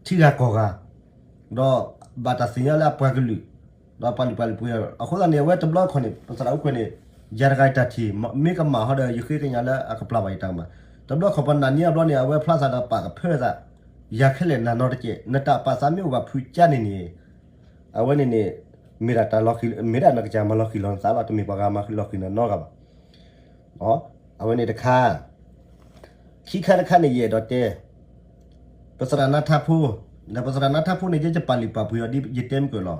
ထံဂၤကီၢ်ဂၤ ဒီးဘၣ်တၢ်သ့ၣ်ညါလၢအပှၤကလုာ် ဒီးပာ်လုၢ်ပာ်ပှ့ၤ အဃိသတးန့ၣ် အဝဲတဘျီခီၣ်န့ၣ် ပသရၣ်အိၣ်ကွဲန့ၣ် ယၤတဂၤတၢ်ထံၣ် မ့ၢ်ကမၣ်ဟီဒီး ယဃ့ကညးလၢအကပျၢ်ဘၣ်ယတၢ်ကမၣ် တဘျီခီၣ်ပှၤနာ်န့ၢ်အဘျီန့ၣ် အဝဲဖျါသးဒီးပာ်ကဖၢသး ယၤခဲလၢာ်နၤနီတကဲး နတၢ်ပာ်သးမ့ၢ်အိၣ်ဘၣ်ဖုကၠါန့ၣ်န့ၣ် အဝဲန့ၣ်န့ၣ် မ့ၢ်ဒၣ်တၢ်လီၤဃံၤ မ့ၢ်ဒၣ်နကစၢ်မၤလီၤဃံၤလီၤနသးလီၤ တမ့ၢ်ပှၤဂၤမၤလီၤဃံၤနၤနီဂၤဘၣ် အဝဲန့ၣ်တခါ ခံခါတခါန့ၣ် ယအဲၣ်ဒိးတဲ ပသရၣ်နါထါဖိ ဒီးပသရၣ်နါထါဖိန့ၣ် ယဲယပာ်လုၢ်ပာ်ပှ့ၤအီၤဒ်ယတဲမုၢ်ကၢၢ်လီၤ.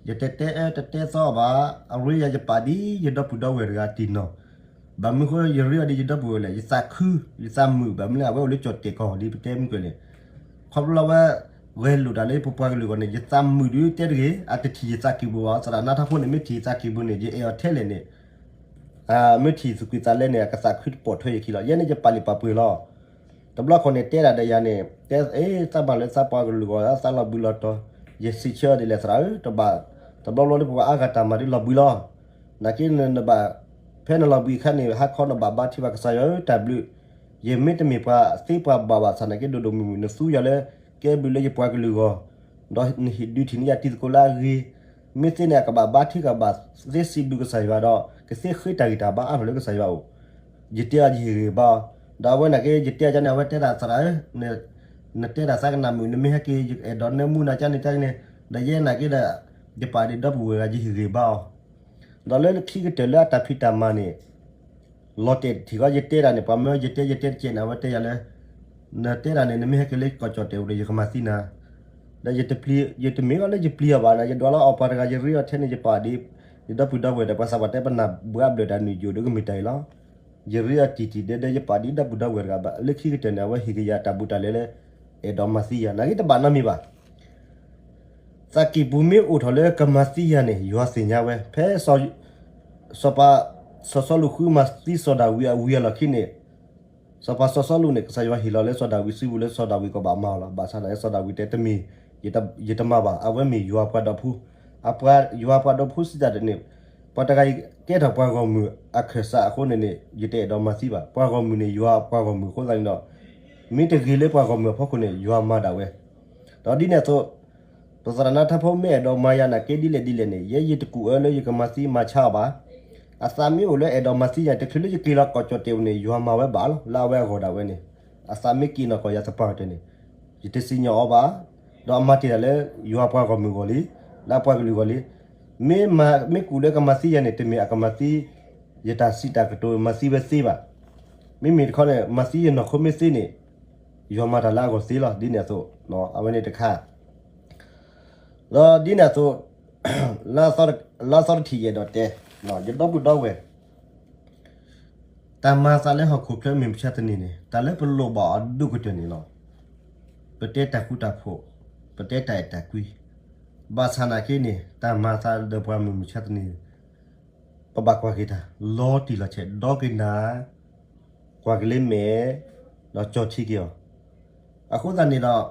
ယတတဲအၢတတဲသီဘၣ် အရ့ယၤယပာ်ဒ်ယဒီပုၢ်ဒီဝဲၢ်တဂၤတံၢ်နီၢ် ဘၣ်မနုၤဃိယရ့အီၤဒ်ယဒီပုၢ်ဝဲၢ်လဲၣ် ယသးခု ယသးမုာ် ဘၣ်မနုၤအဝဲအိၣ်လၢကၠီၣ်တဲာ်ကီၢ်ဒ်ပတဲမုၢ်ကၢၢ်န့ၣ် ခီဖျိလၢအဝဲ ဂဲၤလိာ်တၢ်လၢပပှၤကလုာ်အဂီၢ်န့ၣ် ယသးမုာ်ဒုးတဲတဂ့ၤ, အတထံၣ်ယသးကံၢ်ပူၤဘၣ်, သရၣ်နါထီဖိန့ၣ် မ့ၢ်ထံၣ်ယသးကံၢ်ပူၤန့ၣ် ယအဲၣ်အီၤထဲလဲၣ်န့ၣ်, မ့ၢ်ထံၣ်သူၣ်ကံၢ်သးလဲန့ၣ် အကသးခုတပိာ်ထွဲယခံလီၤ. ယဲန့ၣ်ယပာ်လုၢ်ပာ်ပှ့ၤလီၤ. တဘျီခီန့ၣ်တဲဒၣ်ဒီးယၤန့ၣ် တဲ သးဘၣ်လၢသးပှၤကလုာ်အဂီၢ် သးလီၤဘှံးလီၤတီၤ, ယစံးဆၢအီၤဒ်လဲၣ်သရၣ်ဧၢ, တဘၣ်, တဘျီဘျီလၢပှၤအါဂၤတၢ်မၤဒ်လီၤဘှံးလီၤ. နာ်က့နဘၣ်, ဖဲနလီၤဘှံးအခါန့ၣ် ဟါခီနဘၣ်ဘါထံဘၣ်ကစၢ်ယွၤဧၢ တၢ်ဘျုး, ယမ့ၢ်တမ့ၢ်ပှၤသ့ပှၤဘၣ်ဘၣ်ဆၣ်နာ်က့ ဒိၣ်ဒိၣ်မုၢ်မုၢ် နသူယၤလၢ ကဲဘျုးလၢယပှၤကလုာ်အဂီၢ်, ဒီးနဟ့ၣ်ဒုးထံၣ်န့ၢ်ယၤတံၤသကိးလၢအဂ့ၤ, မ့ၢ်သ့န့ၣ် အကဘၣ်ဘါထံကဘၣ်သ့စံးဘျုးကစၢ်ယွၤဒီး ကသ့ဃ့တၢ်ဂံၢ်တၢ်ဘါအါထီၣ်လၢကစၢ်ယွၤအအိၣ်, ယတဲအီၤယဟ့ၣ်ဂ့ၤဘါအီၤ, ဒီးအဝဲနာ်က့ ယတဲအီၤကန့ၣ် အဝဲတဲဒၣ်သရၣ်ဧၢ, နတဲဒၣ်သးကနၣ်မုာ် နမ့ၢ်ဟဲက့ၤ ယအဲၣ်ဒိးနၢမူနၤကန့ၣ်တၢ်န့ၣ်, ဒီးယဲနာ်က့ဒီး ယပာ်ဒံးဒီပုၢ်ဝဲၢ်ဂၤ ယဟ့ၣ်ဂ့ၤဘါအီၤ, ဒီးလၢခံကတၢၢ်လၢအတၢ်ဖံးတၢ်မၤန့ၣ် လီၤတဲာ်တထံၣ်ဃီ ယတဲဒၣ်န့ၣ် ပှၤမၢယတဲ ယတဲတကဲးန့ၣ် အဝဲတဲယၤလၢ နတဲဒၣ်န့ၣ် နမ့ၢ်ဟဲက့ၤလၢကီၢ်ကၠီၣ်တဲာ်အိၣ်ဒီး ယကမၤသံနၤ, ဒီး ယတမ့ၢ်အီၤလၢယပျံၤအီၤဘၣ်နီၤ, ယဒွးလီၤအီၣ်ပှၤတဂၤ ယရ့အီၤထဲန့ၣ် ယပာ်ဒ် ယဒီပုၢ်ဒီဝဲၢ်ဒီး ပှၤသးပှၢ်တဲပနၢ်ဘှးဘျၢၣ်တၢ်နုာ်ယိာ်ဒီးကမ့ၢ်တၢ်အံၤလီၤ. ယရ့အီၤတံၢ်တံၢ်ဒဲဒဲ ယပာ်ဒ်ဒီပုၢ်ဒီဝဲၢ်တဂၤဘၣ်, လၢခံကတၢၢ်န့ၣ် အဝဲဟ့ၣ်က့ၤယၤတၢ်ဘူးတၢ်လဲလၢ အဲၣ်ဒိးမၤသံယၤ နာ်က့တဘၣ်နီတမံၤဘၣ်. သးကံၢ်ပူၤမ့ၢ်အိၣ်ထီၣ်လၢကမၤသံယၤန့ၣ် ယွၤသ့ၣ်ညါဝဲ, ဖဲ စီၤပၤ စီၤစီလူးဃုမၤသံစီၤဒၤဝံးအဝံၤအလီၢ်ခံန့ၣ်, စီၤပၤစီၤစီလူးန့ၣ် ကစၢ်ယွၤဟ့ၣ်လီၤလၢစီၤဒၤဝံးစုပူၤလၢစီၤဒၤဝံးကဘၣ်မၤအီၤလီၤ. ဘၣ်ဆၣ်သနာ်က့စီၤဒၤဝံးတဲတမ့ၢ် ယတမၤဘၣ်, အဝဲမ့ၢ်ယွၤပှၤဒီဖိ, အပှၤ ယွၤပှၤဒီဖိစံးတၢ်န့ၣ်, ပှၤတဂၤအံၤကဲထီၣ်ပှၤဂီၢ်မုၢ်အခၢၣ်စးအဃိန့ၣ်န့ၣ် ယတအဲၣ်ဒိးမၤသံဘၣ်. ပှၤဂီၢ်မုၢ်န့ၣ် ယွၤပှၤဂီၢ်မုၢ်အဃိသတးန့ၣ်ဒီး မ့ၢ်တဂ့ၤလၢပှၤဂီၢ်မုၢ်အဖီခိၣ်န့ၣ် ယွၤမၤဒၣ်ဝဲ, ဒီးဒ်န့ၣ်အသိး ပသရၣ်နါထီဖိမ့ၢ်အဲၣ်ဒိးမၤယၤနာ်က့ဒ်လဲၣ်ဒ်လဲၣ်န့ၣ် ယဲယတကူၣ်အၢလၢယကမၤသံမၤဆါအီၤဘၣ်. အသးမ့ၢ်အိၣ်လၢအဲၣ်ဒိးမၤသံယၤ တချုးလၢယက့ၤလီၤကီၢ်ကၠီၣ်တဲာ်အိၣ်န့ၣ် ယွၤမၤဝဲဘၣ်လီၤ. လၢအဝဲအဂီၢ်ဒၣ်ဝဲန့ၣ် အသးမ့ၢ်က့ၤနီၢ်ကီၢ်ယၤသပှၢ်ကတၢၢ်န့ၣ် ယတစံၣ်ညီၣ်အီၤဘၣ်. ဒီးအမၤတ့ၢ်တၢ်လၢယွၤပှၤဂီၢ်မုၢ်အဂီၢ်လံ, လၢအပှၤကလုာ်အဂီၢ်လံ. မ့ၢ်မၤ မ့ၢ်ကူၣ်လၢကမၤသံယၤန့ၣ် တမ့ၢ်အကမၤသံ ယတၢ်စံးတၢ်ကတိၤမၤသံဝဲသ့ဘၣ်. မ့မ့ၢ်တခီန့ၣ် မၤသံယနီၢ်ခိမ့ၢ်သ့န့ၣ် ယွၤမၤတၢ်လၢအဂီၢ်သ့လီၤ. ဒ်န့ၣ်အသိး အဝဲန့ၣ်တခါ ဒီးဒ်န့ၣ်အသိး လါသီတထံၣ်ယအဲၣ်ဒိးတဲ ယဒီပုၢ်ဒီဝဲၢ် တၢ်မၤသးလၢဟီၣ်ခိၣ်ချၢမုၢ်မဆါတနံၤန့ၣ် တၢ်လၢပလိၣ်ဘၣ်အီၤဒိၣ်ကတၢၢ်န့ၣ်လီၤ. ပတဲတၢ်ဃူတၢ်ဖိး, ပတဲတၢ်အဲၣ်တၢ်ကွံ, ဘၣ်ဆၣ်နာ်က့န့ၣ် တၢ်မၤသးဒီးပှၤမုၢ်မဆါတနံၤန့ၣ် ပဘၣ်ကွၢ်က့ၤတၢ် လီၤတံၢ်လီၤဆဲး ဒီက့ၤနၤ ကွၢ်က့ၤလၢမဲာ် ဒီးကၠီထံက့ၤအီၤ. အဃိသတးန့ၣ်ဒီး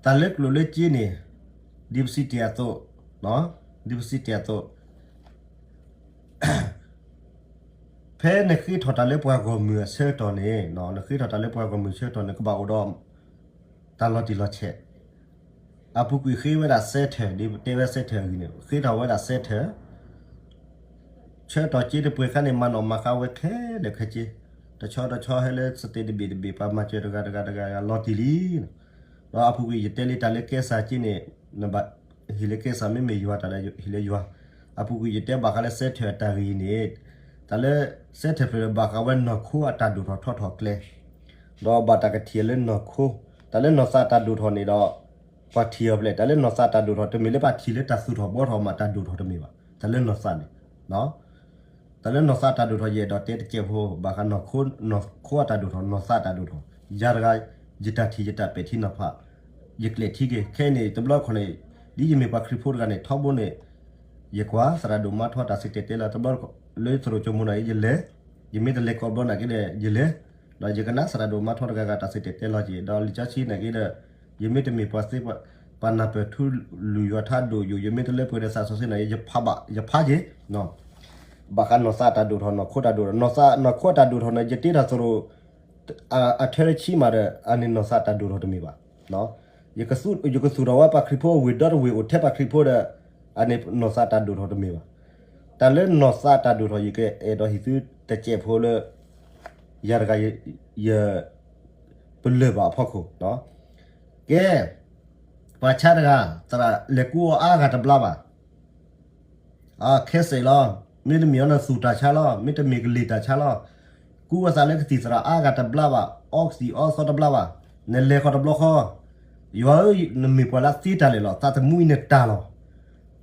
တၢ်လၢကျိၣ်လၢစ့န့ၣ် ဒ်ပစံးတ့ၢ်အသိး, ဒ်ပစံးတ့ၢ်အသိး ဖဲနဃ့ထီၣ်တၢ်လၢပှၤဂီၢ်မုၢ်အဆၢကတီၢ်န့ၣ်, နဃ့ထီၣ်တၢ်လၢပှၤဂီၢ်မုၢ်အဆၢကတီၢ်န့ၣ် ကဘၣ်အိၣ်ဒီး တၢ်လီၤတံၢ်လီၤဆဲး, အပူၤကွံာ်ဃ့ဝဲဒၣ်စဲထၢၣ် ဒ်တဲဝဲစဲထၢၣ်အဂ့ၢ်န့ၣ် ဃ့ထီၣ်ဝဲဒၣ်စဲထၢၣ် ဆၢကတီၢ်က့တပှဲၤခါန့ၣ် မၤနီၣ်မၤဃါဝဲခဲလၢာ်ခဲဆ့, တဆီတဆီဟဲလၢစတဲတဘ့ၣ်တဘ့ၣ် ပှၤမၤစၢၤတဂၤတဂၤတဂၤတဂၤလီၤတံၢ်လံ. ဒီးအပူၤကွံာ်ယတဲလံတၢ်လၢကဲစၢ်က့န့ၣ် နဘၣ်ဟ့ၣ်လၢကဲစၢ် မ့မ့ၢ်ယွၤတၢ်လၢဟ့ၣ်လၢယွၤ, အပူၤကွံာ်ယတဲဘၣ်ဃးလၢစဲထၢၣ်အတၢ်ဂ့ၢ်အံၤန့ၣ်, တၢ်လၢစဲထၢၣ်ဖျၢၣ်ဒီးဘၣ်ဃးဝဲနီၢ်ခိအတၢ်ဒိၣ်ထီၣ်ထီထီၣ်ကျဲ ဒီးဘၣ်တၢ်ကထံၣ်လၢနီၢ်ခိ, တၢ်လၢနီၢ်သးတၢ်ဒိၣ်ထီၣ်န့ၣ်ဒီး ပှၤထံၣ်အီၤဖဲလဲၣ်, တၢ်လၢနီၢ်သးတၢ်ဒိၣ်ထီၣ် တမ့ၢ်လၢပှၤထံၣ်လၢတၢ်သူၣ်ထီၣ်ဘှီထီၣ်မးတၢ်ဒိၣ်ထီၣ်တမ့ၢ်ဘၣ်, တၢ်လၢနီၢ်သးန့ၣ်, တၢ်လၢနီၢ်သးတၢ်ဒိၣ်ထီၣ် ယအဲၣ်ဒိးတဲတကဲးဖိ ဘၣ်ဃးနီၢ်ခိအတၢ်ဒိၣ်ထီၣ် နီၢ်သးတၢ်ဒိၣ်ထီၣ်, ယၤတဂၤ ယတၢ်ထံၣ်ယတၢ်ပဲာ်ထံနီၤဖး ယကျဲးထံက့ၤ ခဲအံၤန့ၣ် တဘျီခီန့ၣ် ဒ်ယမ့ၢ်ပှၤခရံာ်ဖိတဂၤန့ၣ် ထီဘိန့ၣ် ယကွၢ်သရၣ်ဒိၣ်မါထီတၢ်စံၣ်တဲၤတဲလီၤ တဘျီလၢသရိာ်ကၠိမိၢ်န့ၣ် ယလဲၤ, ယမ့ၢ်တလဲၤကိးဘျီနာ်က့ဒီး ယလဲၤ, ဒီးယကနၣ်သရၣ်ဒိၣ်မါထီတဂၤဂၤတၢ်စံၣ်တဲၤတဲလီၤက့ၤ ဒီးလံာ်စီဆှံနာ်က့ဒီး ယမ့ၢ်တမ့ၢ်ပှၤသ့ ပှၤနၢ်ပၢၢ်ထူလုၢ်ယွၤထါဒိၣ်ယိာ် ယမ့ၢ်တလၢပှဲၤဒီးသးစီဆှံနာ်က့ ယဖးဘၣ် ယဖးက့ၤ ဘၣ်ဃးနီၢ်သးတၢ်ဒိၣ်ထီၣ် နီၢ်ခိတၢ်ဒိၣ်ထီၣ် နီၢ်ခိအတၢ်ဒိၣ်ထီၣ်န့ၣ် ယတ့ထီၣ်သရိာ် အထဲလၢဆံမးဒီး အန့ၣ်နီၢ်သးတၢ်ဒိၣ်ထီၣ်တမ့ၢ်ဘၣ်. ယကသူၣ်ထီၣ်ဝဲပှၤခရံာ်ဖိအဝ့ၢ်ဒီတဝ့ၢ်အိၣ်ထဲပှၤခရံာ်ဖိဒီး အန့ၣ်နီၢ်သးတၢ်ဒိၣ်ထီၣ်တမ့ၢ်ဘၣ်. တၢ်လၢနီၢ်သးတၢ်ဒိၣ်ထီၣ် ယကအဲၣ်ဒိးဟ့ၣ်သုတစဲးဖိလၢ ယၤတဂၤ ယ ပလၢၢ်ဘၣ်အဖီခိၣ် ကဲ ပှၤဆါတဂၤ သရၣ်လဲၤကူအီၤအါဂၤတဘျါဘၣ်. ခဲစဲးလီၤ, မ့တမ့ၢ်အီၤနသူၣ်တၢ်ဆါလီၤ, မ့တမ့ၢ်ကလံၤတၢ်ဆါလီၤ. ကူအသးလၢကသံၣ်သရၣ်အါဂၤတဘျါဘၣ်, အီကသံၣ်အီသီတဘျါဘၣ်. နလဲၤဃီၤတဘျီဃီ, ယွၤဧၢ, နမ့ၢ်ပှၤလၢသ့တၢ်လဲၣ်လီၤ, သးသမူအံၤနတၢ်လီၤ.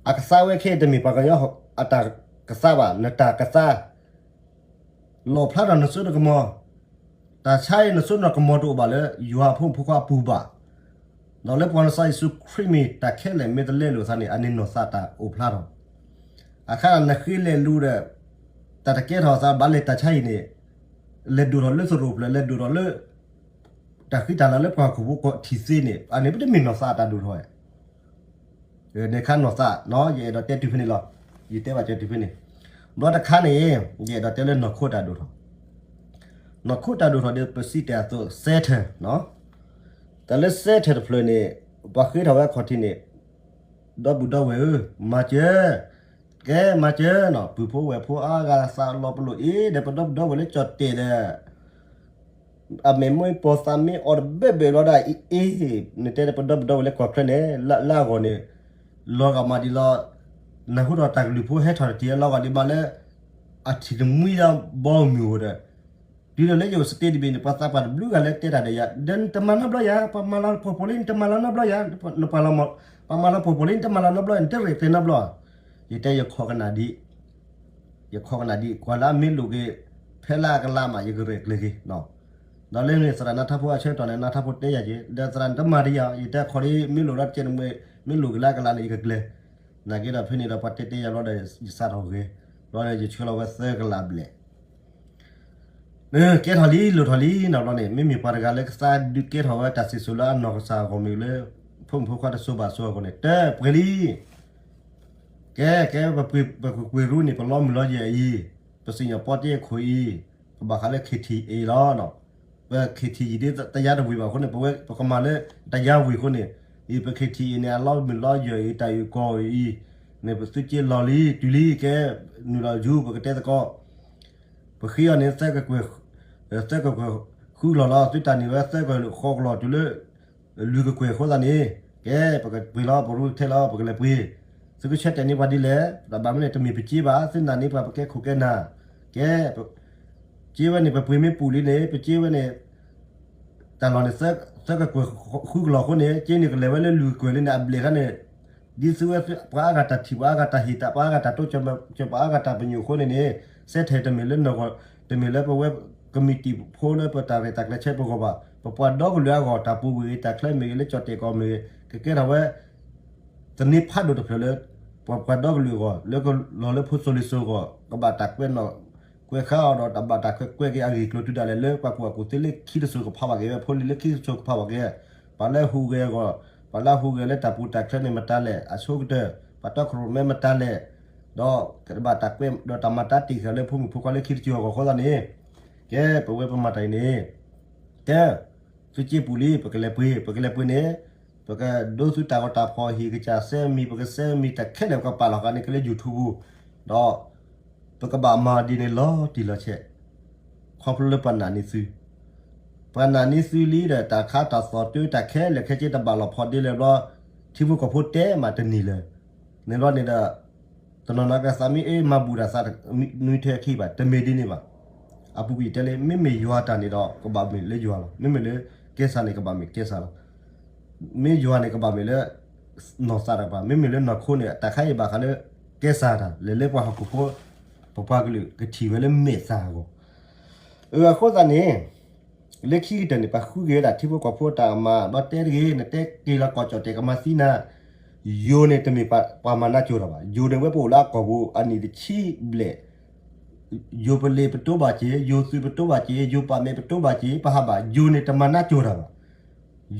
အကသါဝဲခဲအံၤတမ့ၢ်ပှၤကညီအတၢ်ကသါဘၣ်, နတၢ်ကသါ လီၣ်ဖျါထီၣ်နစိနကမီၤ, တၢ်ဆါအံၤနစိနကမီၤတအိၣ်ဘၣ်လၢ ယွၤဖိမုၣ်ဖိခွါအပူၤဘၣ်. ဒီးလၢပှၤကစၢ်ယ့ၣ်ၡူးခရံာ်မ့ၢ်တၢ်ခဲလၢာ်မ့ၢ်တလဲလိာ်အသးန့ၣ် အန့ၣ်နီၢ်သးတၢ်အိၣ်ဖျါထီၣ်, အခါနဃ့လဲၤလူၤဒီး တၢ်တကဲထီၣ်အသးဘၣ်လဲၤတၢ်ဆါအံၤန့ၣ်, လဲၤဒိၣ်ထီၣ်လၢသရိာ်ဖျၢၣ် လဲၤဒိၣ်ထီၣ်လၢ တၢ်ဃံတၢ်လၤလၢပှၤဟီၣ်ခိၣ်ဖိကီၢ်ထံးသ့န့ၣ် အန့ၣ်ပတမ့ၢ်နီၢ်သးတၢ်ဒိၣ်ထီၣ်ဧါ. န့ၣ်ခါနီၢ်သးနီၤ ယအဲၣ်ဒိးတဲတုၤဖဲန့ၣ်လီၤ. ယတဲဘၣ်ကၠီတုၤဖဲန့ၣ်, ဘျီတခါန့ၣ် ယအဲၣ်ဒိးတဲလၢနီၢ်ခိတၢ်ဒိၣ်ထီၣ်, နီၢ်ခိတၢ်ဒိၣ်ထီၣ်ဒီး ပစံးတ့ၢ်အသိး စဲထၢၣ်, တၢ်လၢစဲထၢၣ်တဖျၢၣ်န့ၣ် ပှၤဃ့ထီၣ်ဝဲအခီၣ်ထံးန့ၣ်, ဒီပုၢ်ဒီဝဲၢ်ဧၢ, မၤစၢၤ, ကဲမၤစၢၤနီၤ ပုၢ်ဖိဝဲၢ်ဖိအါဂၤသးလီၤပလိာ်အံၤ ဒီးပဒီပုၢ်ဒီဝဲၢ်လၢကၠီၣ်တဲၣ်ဒီး အမဲာ်မ့ၢ်ပိာ်သးမ့ၢ်အီၣ်တဘဲၣ်ဘဲၣ်လီၤဒၣ်အံၤအ့, နတဲဒီးပဒီပုၢ်ဒီဝဲၢ်လၢကီၢ်ချၢန့ၣ် လၢအဂီၢ်န့ၣ် လီၤဂာ်မးဒ်လီၤ, နၢ်ဟူထီၣ်တၢ်ကလုၢ်ဖိဟဲထီၣ်တထံၣ်လီၤဂာ်ဒ်ဘၣ်လၢ အထံၣ်တမှံဒီးဘီမုၢ်ဧိၤဒီး, တုၤဒီးလၢယအိၣ်စတ့တဘ့ၣ်န့ၣ် ပှၤသးပှၢ်တဘျုးဂၤလၢတဲတၢ်ဒီးယၤ ဒီးနတမၤနီတဘျီယၤ ပှၤမၤလီၤဖှီၣ်ဖှီၣ်လံ နတမၤလီၤနီတဘျီယၤ, နပှၤလီၤ, ပှၤမၤလီၤဖှီၣ်ဖှီၣ်လံ နတမၤလီၤနီတဘျီ နတရဲၣ်ကျဲၤနီတဘျီ, ယတဲယခီၣ်ကနၣ်ဒ် ယခီၣ်ကနၣ်ဒ် ကွၢ်လၢအမ့ၢ်လိာ်က့ၤ ဖဲလၢအကလၤမး ယကရဲၣ်ကျဲၤက့ၤ, ဒီးလၢန့ၣ်သရၣ်နါထၢဖိအဆၢကတီၢ်န့ၣ် နါထၢဖိတဲယၤက့ၤ ဒီးသရၣ်နတမၤဒ်ယၤ ယတဲခီၣ်ဒ်မ့ၢ်လိာ်ဒီးတကဲန့ၣ်မ့ၢ် မ့ၢ်လိာ်က့ၤလၢအကလၤန့ၣ် ယကကျဲၤ, နာ်က့ဒီးဖဲန့ၣ်ဒီးပှၤတဲတဲယၤဘျီဒီး ယစးထီၣ်ဂဲၤ, ဘျီဒီးယဆှၢလီၤဝဲသၢကလးဘျဲၣ် ကဲထီၣ်လံ လိၣ်ထီၣ်လံနီၤဘျီန့ၣ် မ့မ့ၢ်ပှၤတဂၤလၢကသးဒုးကဲထီၣ်ဝဲတၢ်စံၣ်စိၤလၢအနီၢ်ကစၢ်အဂီၢ်မ့ၢ်လၢ ဖိမုၣ်ဖိခွါတစိၤဘၣ်စိၤအဂီၢ်န့ၣ် တၢ်ပှဲၤလံ, ကဲ ကဲ ပပှ့ၤရူန့ၣ် ပလီမုၢ်လီယဲၢ်အံၤ, ပစံၣ်ညီၣ်ပီတ့ၢ်အခိၣ်အံၤ, ပဘၣ်ဃးလၢ KTA လီၤ. ပ KTA ဒ်တယါတဝ့ၢ်ဘၣ်အဃိန့ၣ် ပဝဲပကမၤလၢတယါဝ့ၢ်အဃိန့ၣ်, အံၤပ KTA န့ၣ် အလီမုၢ်လီယဲၢ်အံၤ တၢ်အုၣ်ကီၤအံၤ, န့ၣ်ပသုက့လီၤလံ တုၤလံကဲ, နုာ်လီၤယူၤ ပကတဲသကိး ပဃ့အီၤန့ၣ် သၢကကွဲၢ်, သၢကကွဲၢ်ဃုကလီၢ်လီၤ သုတၢ်န့ၢ်ဝဲသၢကကွဲၢ်ဃိးကလီၢ်တုၤလၢ လွံၢ်ကကွဲၢ်အဃိသတးန့ၣ်, ကဲ ပကပှ့ၤလီၤ ပရူထဲလီၤ ပကလဲၤပှ့ၤ, သုကဆၢတဲာ်န့ၢ်ပှၤဒ်လဲၣ်, တၢ်ဘၣ်မနုၤန့ၣ် တမ့ၢ်ပစ့ဘၣ် သုနာ်န့ၢ်ပှၤပကဲခိၣ်ကဲနၢ်, ကဲ စ့ဝဲန့ၣ် ပပှ့ၤမ့ၢ်ပူၤလံန့ၣ် ပစ့ဝဲန့ၣ် တၢ်လီၢ်န့ၣ် သၢကကွဲၢ်ဃုကလီၢ်အဃိန့ၣ် က့န့ၣ်ကလဲၤဝဲလၢလွံၢ်ကကွဲၢ်လံန့ၣ် အဘျဲၣ်ခါန့ၣ်, ဒ်သုဝဲ ပှၤအါဂၤတၢ်ထံၣ် ပှၤအါဂၤတၢ်ဟ့ၣ်တၢ် ပှၤအါဂၤတၢ်တိစၢၤ ပှၤအါဂၤတၢ်ပညိၣ်အဃိန့ၣ်န့ၣ်, စဲထဲတမ့ၢ်လၢနဂီၢ်, တမ့ၢ်လၢပဝဲကမံးတံာ်ဖိလၢပတၢ်ရဲၣ်တၢ်ကျဲၤဆၢပဂီၢ်ဘၣ်, ပပှၤဒီကလုာ်အဂီၢ် တၢ်ပူၤကွံာ်ဂ့ၤ တၢ်ချၢမ့ၢ်ဂ့ၤ လၢကၠီၣ်တဲာ်ကီၢ်မ့ၢ်ဂ့ၤ ကကဲထီၣ်ဝဲ သန့ဖးဒိၣ်တဖျၢၣ်လၢ ပှၤပှၤဒီကလုာ်အဂီၢ် လၢကလီၤလၢဖိစိၤလံၤစိၤအဂီၢ် ကဘၣ်တၢ်ကွဲးနီၣ်ကွဲးဃါအီၤဒီး တၢ်ဘၣ်တၢ်ကွဲးကွဲးက့ၤအဂ့ၢ်ကျိၤတုၤဒၣ်လဲာ်လၢ ပှၤကူၣ်ဘၣ်ကူၣ်သ့လၢခံတစိၤကဖးဘၣ်က့ၤဝဲ ဖိလံၤလၢခံတစိၤကဖးဘၣ်က့ၤ, ပှၤလၢဟူးဂဲၤအဂီၢ်, ပှၤလၢဟူးဂဲၤလၢတၢ်ပူၤတၢ်ချၢန့ၣ်မတၤလဲၣ် အဆိကတၢၢ်, ပှၤတီခိၣ်ရိၣ်မဲမတၤလဲၣ်, ဒီးကဘၣ်တၢ်ကွဲးဒီးတၢ်မၤတၢ်တ့ၢ်ဃာ်လၢဖိမုၣ်ဖိခွါလၢခံတစိၤအဂီၢ်အဃိသတးန့ၣ်, ကဲ ပဝဲပမၤတၢ်အံၤန့ၣ် ကဲ သုစ့ပူၤလံ ပကလဲၤပှ့ၤ ပကလဲၤပှ့ၤန့ၣ်, ပကဒိသုတၢ်ဂီၤတၢ်ဖီၣ် ဟ့ၣ်ကစၢ်စဲမံၤ ပကစဲမံၤတၢ်ခဲလၢာ် ပကပာ်လီၤဃာ်န့ၣ်က့ၤလၢ YouTube ပူၤ, ဒီး ပကဘၣ်မၤဒ်န့ၣ်လီၤတံၢ်လီၤဆဲး, ခီဖျိလၢပနာ်န့ၢ်သု, ပနာ်န့ၢ်သုလံဒီး တၢ်ခါတၢ်သီၣ်တၢ်ခဲလၢာ်ခဲဆ့တဘၣ်လီၤဖီၣ်ဒ့လၢၤဘျီ, ထံဖိကီၢ်ဖိတဲမးတန့ၢ်လၢၤ, န့ၣ်ဘျီန့ၣ်ဒီး တနီၤနီၤကသးမ့ၢ်အ့ၣ်မၤဘူၣ်တၢ်သး နွံထဲအခံဘၣ် တမ့ၢ်ဒ်န့ၣ်ဘၣ်. အပူၤကွံာ်တဲလၢ မ့မ့ၢ်ယွၤတၢ်န့ၣ်ဒီး ကဘၣ်မ့ၢ်လၢယွၤလီၤ. မ့မ့ၢ်လၢကဲစၢ်န့ၣ် ကဘၣ်မ့ၢ်ကဲစၢ်လီၤ. မ့ၢ်ယွၤန့ၣ် ကဘၣ်မ့ၢ်လၢ နီၢ်သးတကပၤ, မ့မ့ၢ်လၢနီၢ်ခိန့ၣ် တၢ်ခါအံၤဘၣ်ဃးလၢ ကဲစၢ်တၢ် လဲၤလၢပှၤဟီၣ်ခိၣ်ဖိ ပပှၤကလုာ်ကထံၣ်ဝဲလၢမဲာ်သၣ်အဂီၢ်. အဃိသတးန့ၣ် လၢခံကတၢၢ်န့ၣ် ပှၤဃုက့ၤဝဲဒၣ်ထံဖိကီၢ်ဖိတၢ်အမၤ ဒီးတဲတဂ့ၤ နတဲက့ၤလီၤကီၢ်ကၠီၣ်တဲာ်ကမၤသံနၤ, ယိၤန့ၣ်တမ့ၢ်ပှၤမၤနးကၠိၤတၢ်ဘၣ်. ယိၤန့ၣ်ဝဲပအိၣ်လၢအကီၢ်ပူၤအနံၣ်တဆံဘျဲၣ်, ယိၤပလ့ၤပတိဘၣ်က့ၤ, ယိၤသုးပတိဘၣ်က့ၤ, ယိၤပာ်မဲာ်ပတိဘၣ်က့ၤ, ပဟးဘၣ်, ယိၤန့ၣ်တမၤနးကၠိၤတၢ်ဘၣ်.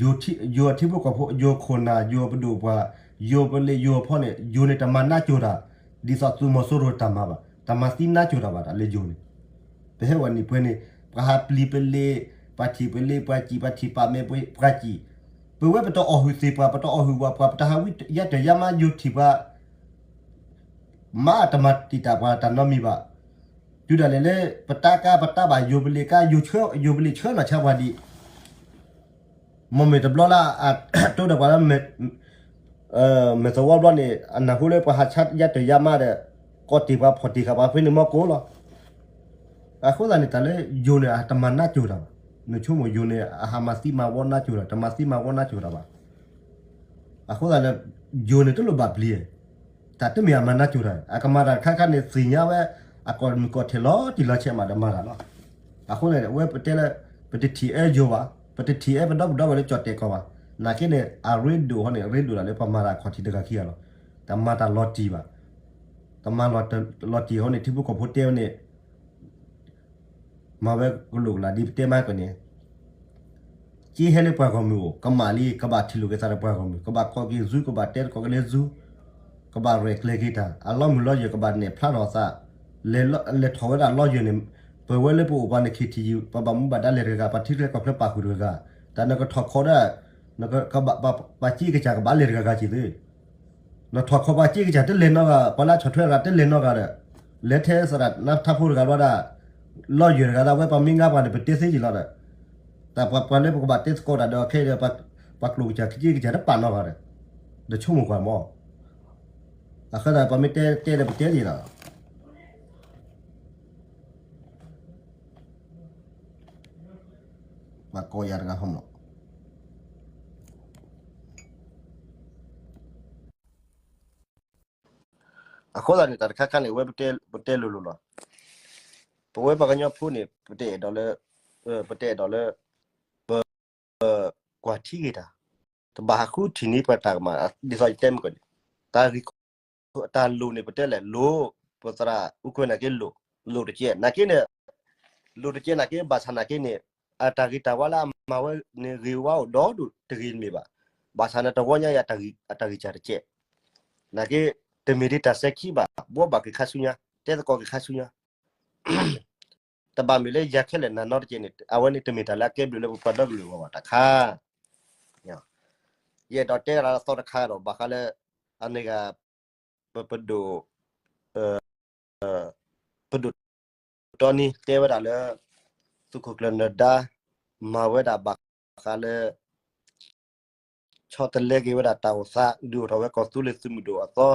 ယိၤထံဖိကီၢ်ဖိ, ယိၤခိၣ်နၢ်, ယိၤပဒိၣ်ပှၢ်, ယိၤပလ့ၤယိၤအဖီန့ၣ် ယိၤန့ၣ်တမၤနးကၠိၤတၢ်, ဒ်သိးသုးမီၤစိရိၤတၢ်မၤဘၣ်, တမၤသံနးကၠိၤတၢ်ဘၣ်တၢ်လၢယိၤန့ၣ်. ပဟဲဝဲနံၣ်ပှဲၤန့ၣ် ပှၤဟးပျံၤပလ့ၤ, ပှၤထံၣ်ပလ့ၤပှၤစံၣ်, ပှၤထံၣ်ပာ်မဲာ်ပှၤစံၣ်, ပဝဲပတအီၣ်ဟုၣ်သ့ၣ်ပှၢ်, ပတအီၣ်ဟုၣ်ဝၣ်ပှၢ်, ပတဟးဝံယါတၢၢ်ယါမါ ယိၤထံၣ်ပှၤ မ့ၢ်တမၤတံာ်တာ်ပှၤတၢ်နီတမံၤဘၣ်. တုၤဒၣ်လဲာ်လၢ ပတၢ်ကါပတၢ်ဘၣ် ယိၤပလ့ၤကါ ယိၤပလ့ၤဆှၢနီၢ်ဆါပှၤဒံး, မ့မ့ၢ်တဘျီလၢ တိဒီးပှၤလၢ မဲာ်သဝီဘျီန့ၣ် အနၢ်ဟူလၢပှၤဟးဆါယါတၢၢ်ယါမါဒီး ကိးတ့ၢ်ပှၤဖီၣ်တ့ၢ်ဃာ်ပှၤဖဲန့ၣ်မီၢ်ကိးလီၤ. အဃိသတးန့ၣ် တၢ်လၢယိၤန့ၣ် အတမၤနးကၠိၤတၢ်ဘၣ်. နဆိကမိၣ်ယိၤန့ၣ် အဟးမၤသံမၤဝီနးကၠိၤတၢ်, တမၤသံမၤဝီနးကၠိၤတၢ်ဘၣ်. အဃိသတးလၢ ယိၤန့ၣ်တလိၣ်ဘၣ်ပျံၤ, တၢ်တမ့ၢ်အမၤနးကၠိၤတၢ်, အကမၤတၢ်တခါခါန့ၣ် သ့ၣ်ညါဝဲ အကီၢ်မုၢ်ကီၢ်ထဲလီၤတံၢ်လီၤဆဲးမးဒီးမၤတၢ်လီၤ. အဃိန့ၣ် အဝဲပတဲလၢ ပတထံၣ်အဲၣ်ယိၤဘၣ်, ပတထံၣ်အဲၣ်ပဒီပုၢ်ဒီဝဲၢ်လၢကၠီၣ်တဲာ်ကီၢ်ဘၣ်. နာ်က့န့ၣ် အရ့ဒိၣ်ဟီန့ၣ် အရ့ဒိၣ်ဒၣ်လၢပှၤမၤတၢ်ခီၣ်ထံးတဂၤခံဂၤလီၤ. တမၤတၢ်လီၤတံၢ်ဘၣ်. တမၤလီၤတံၢ်ဟီန့ၣ် ထံဖိကီၢ်ဖိတဲဝဲန့ၣ် မၤဝဲကလိာ်ကလာ်ဒ်ပတဲမးကီးန့ၣ် က့ဟဲလၢပှၤဂီၢ်မုၢ်အိၣ် ကမၣ်လံ ကဘၣ်ထံၣ်လိာ်က့ၤသးဒီးပှၤဂီၢ်မုၢ် ကဘၣ်ကိးက့ၤ Zoom ကဘၣ်တဲသကိးက့ၤလၢ Zoom ကဘၣ်ရဲၣ်ကျဲၤက့ၤတၢ် အလီမုၢ်လီယၢၤ ကဘၣ်နဲၣ်ဖျါထီၣ်သး လဲၤထီၣ်ဝဲဒၣ်လီယၢၤန့ၣ် ပဝဲလၢပအိၣ်ပှၤန့ၣ် ခ့ထံယံၤ ပဘၣ်မူဘၣ်ဒါလဲၤတဂၤဂၤ ပှၤထံချၢကီၢ်ချၢပာ်ဃုာ်တဂၤဂၤ တၢ်နကထီၣ်ခီဒၣ် ပှၤစ့ကစၢ်ကဘၣ်လဲၤတဂၤဂၤက့ၤသု နထီၣ်ခီပှၤစ့ကစၢ်တလဲၤနီတဂၤ ပှၤလၢအဆီၣ်ထွဲတဂၤတလဲၤနီတဂၤဒီး လဲၤထဲသရၣ်နါထါဖိတဂၤဘျီဒၣ် လီယၢၤတဂၤဒၣ်ဝဲ ပှၤမ့ၢ်ငါပှၤန့ၣ် ပတဲသ့က့ၤလီၤဒီး တၢ်ပှၤလၢပကဘၣ်တဲသကိးတၢ်ဒီးခဲအံၤဒီး ပှၤကျိာ်ကစၢ်ကစ့ကစၢ်တပာ်နီတဂၤဒီး တဆိကမိၣ်ကွၢ်မး အဃိသတးပှၤမ့ၢ်တဲတဲဒီးပတဲသ့လီၤ ပှၤကိးယၤတဂၤဟီမး အဃိသတးန့ၣ် တၢ်တခါခါန့ၣ် ဝဲပတဲလိၤလိၤလီၤ. ပဝဲပှၤကညီဖိန့ၣ် ပတအဲၣ်ဒိးလၢ ပတအဲၣ်ဒိးလၢ ပ ကွၢ်ထံက့ၤတၢ် တဘၣ်ဟးဃုထံၣ်န့ၢ်ပှၤတၢ်ကမၣ် ဒ်သိးယတဲမ့ၢ်ကီးန့ၣ် တၢ်ဂ့ၢ် တၢ်လိၣ်န့ၣ် ပတဲလဲၣ်လိၣ် ပသရၣ်အူကွဲနာ်က့လိၣ် လိၣ်တကဲး နာ်က့န့ၣ် လိၣ်တကဲးနာ်က့ ဘၣ်ဆၣ်နာ်က့န့ၣ် အတၢ်ဂ့ၤတၢ်ဝါလၢအမၤဝဲန့ၣ် ဂ့ၤဝါအိၣ်ဒီဒူၣ်တဂ့ၤတမ့ၢ်ဘၣ်. ဘၣ်ဆၣ်န့ၣ် တဝီညါအံၤ အတၢ်ဂံၢ်စၢ်တကဲး နာ်က့ တမ့ၢ်ဒ်တၢ်စဲခံဘၣ် ဘှီဘၣ်က့ၤခါဆူညါ တဲသကိးက့ၤခါဆူညါ တဘၣ်မ့ၢ်လၢယၤခဲလၢာ်နၤနီတကဲးန့ၣ် အဝဲန့ၣ်တမ့ၢ်တၢ်လၢအကဲဘျုးလၢပပှၤဒီကလုာ်အဂီၢ်ဘၣ်တခါ ယအဲၣ်ဒိးတဲဒၣ်လၢအသီတခါဒီး ဘၣ်ဃးလၢ အန့ၣ်ဂ့ၤ ပဒိၣ် ပဒိၣ်တီနံတဲဝဲဒၣ်လၢ သုးခိၣ်ကျၢၢ်နၢၤဒါ မၤဝဲဒၣ်ဘၣ်ဃးလၢ ဆီတလဲက့ၤဝဲဒၣ်တၢ်အိၣ်သး ဒုးအိၣ်ထီၣ်ဝဲကီၢ်သူလ့ၤသုးမုၢ်ဒိၣ်အသီ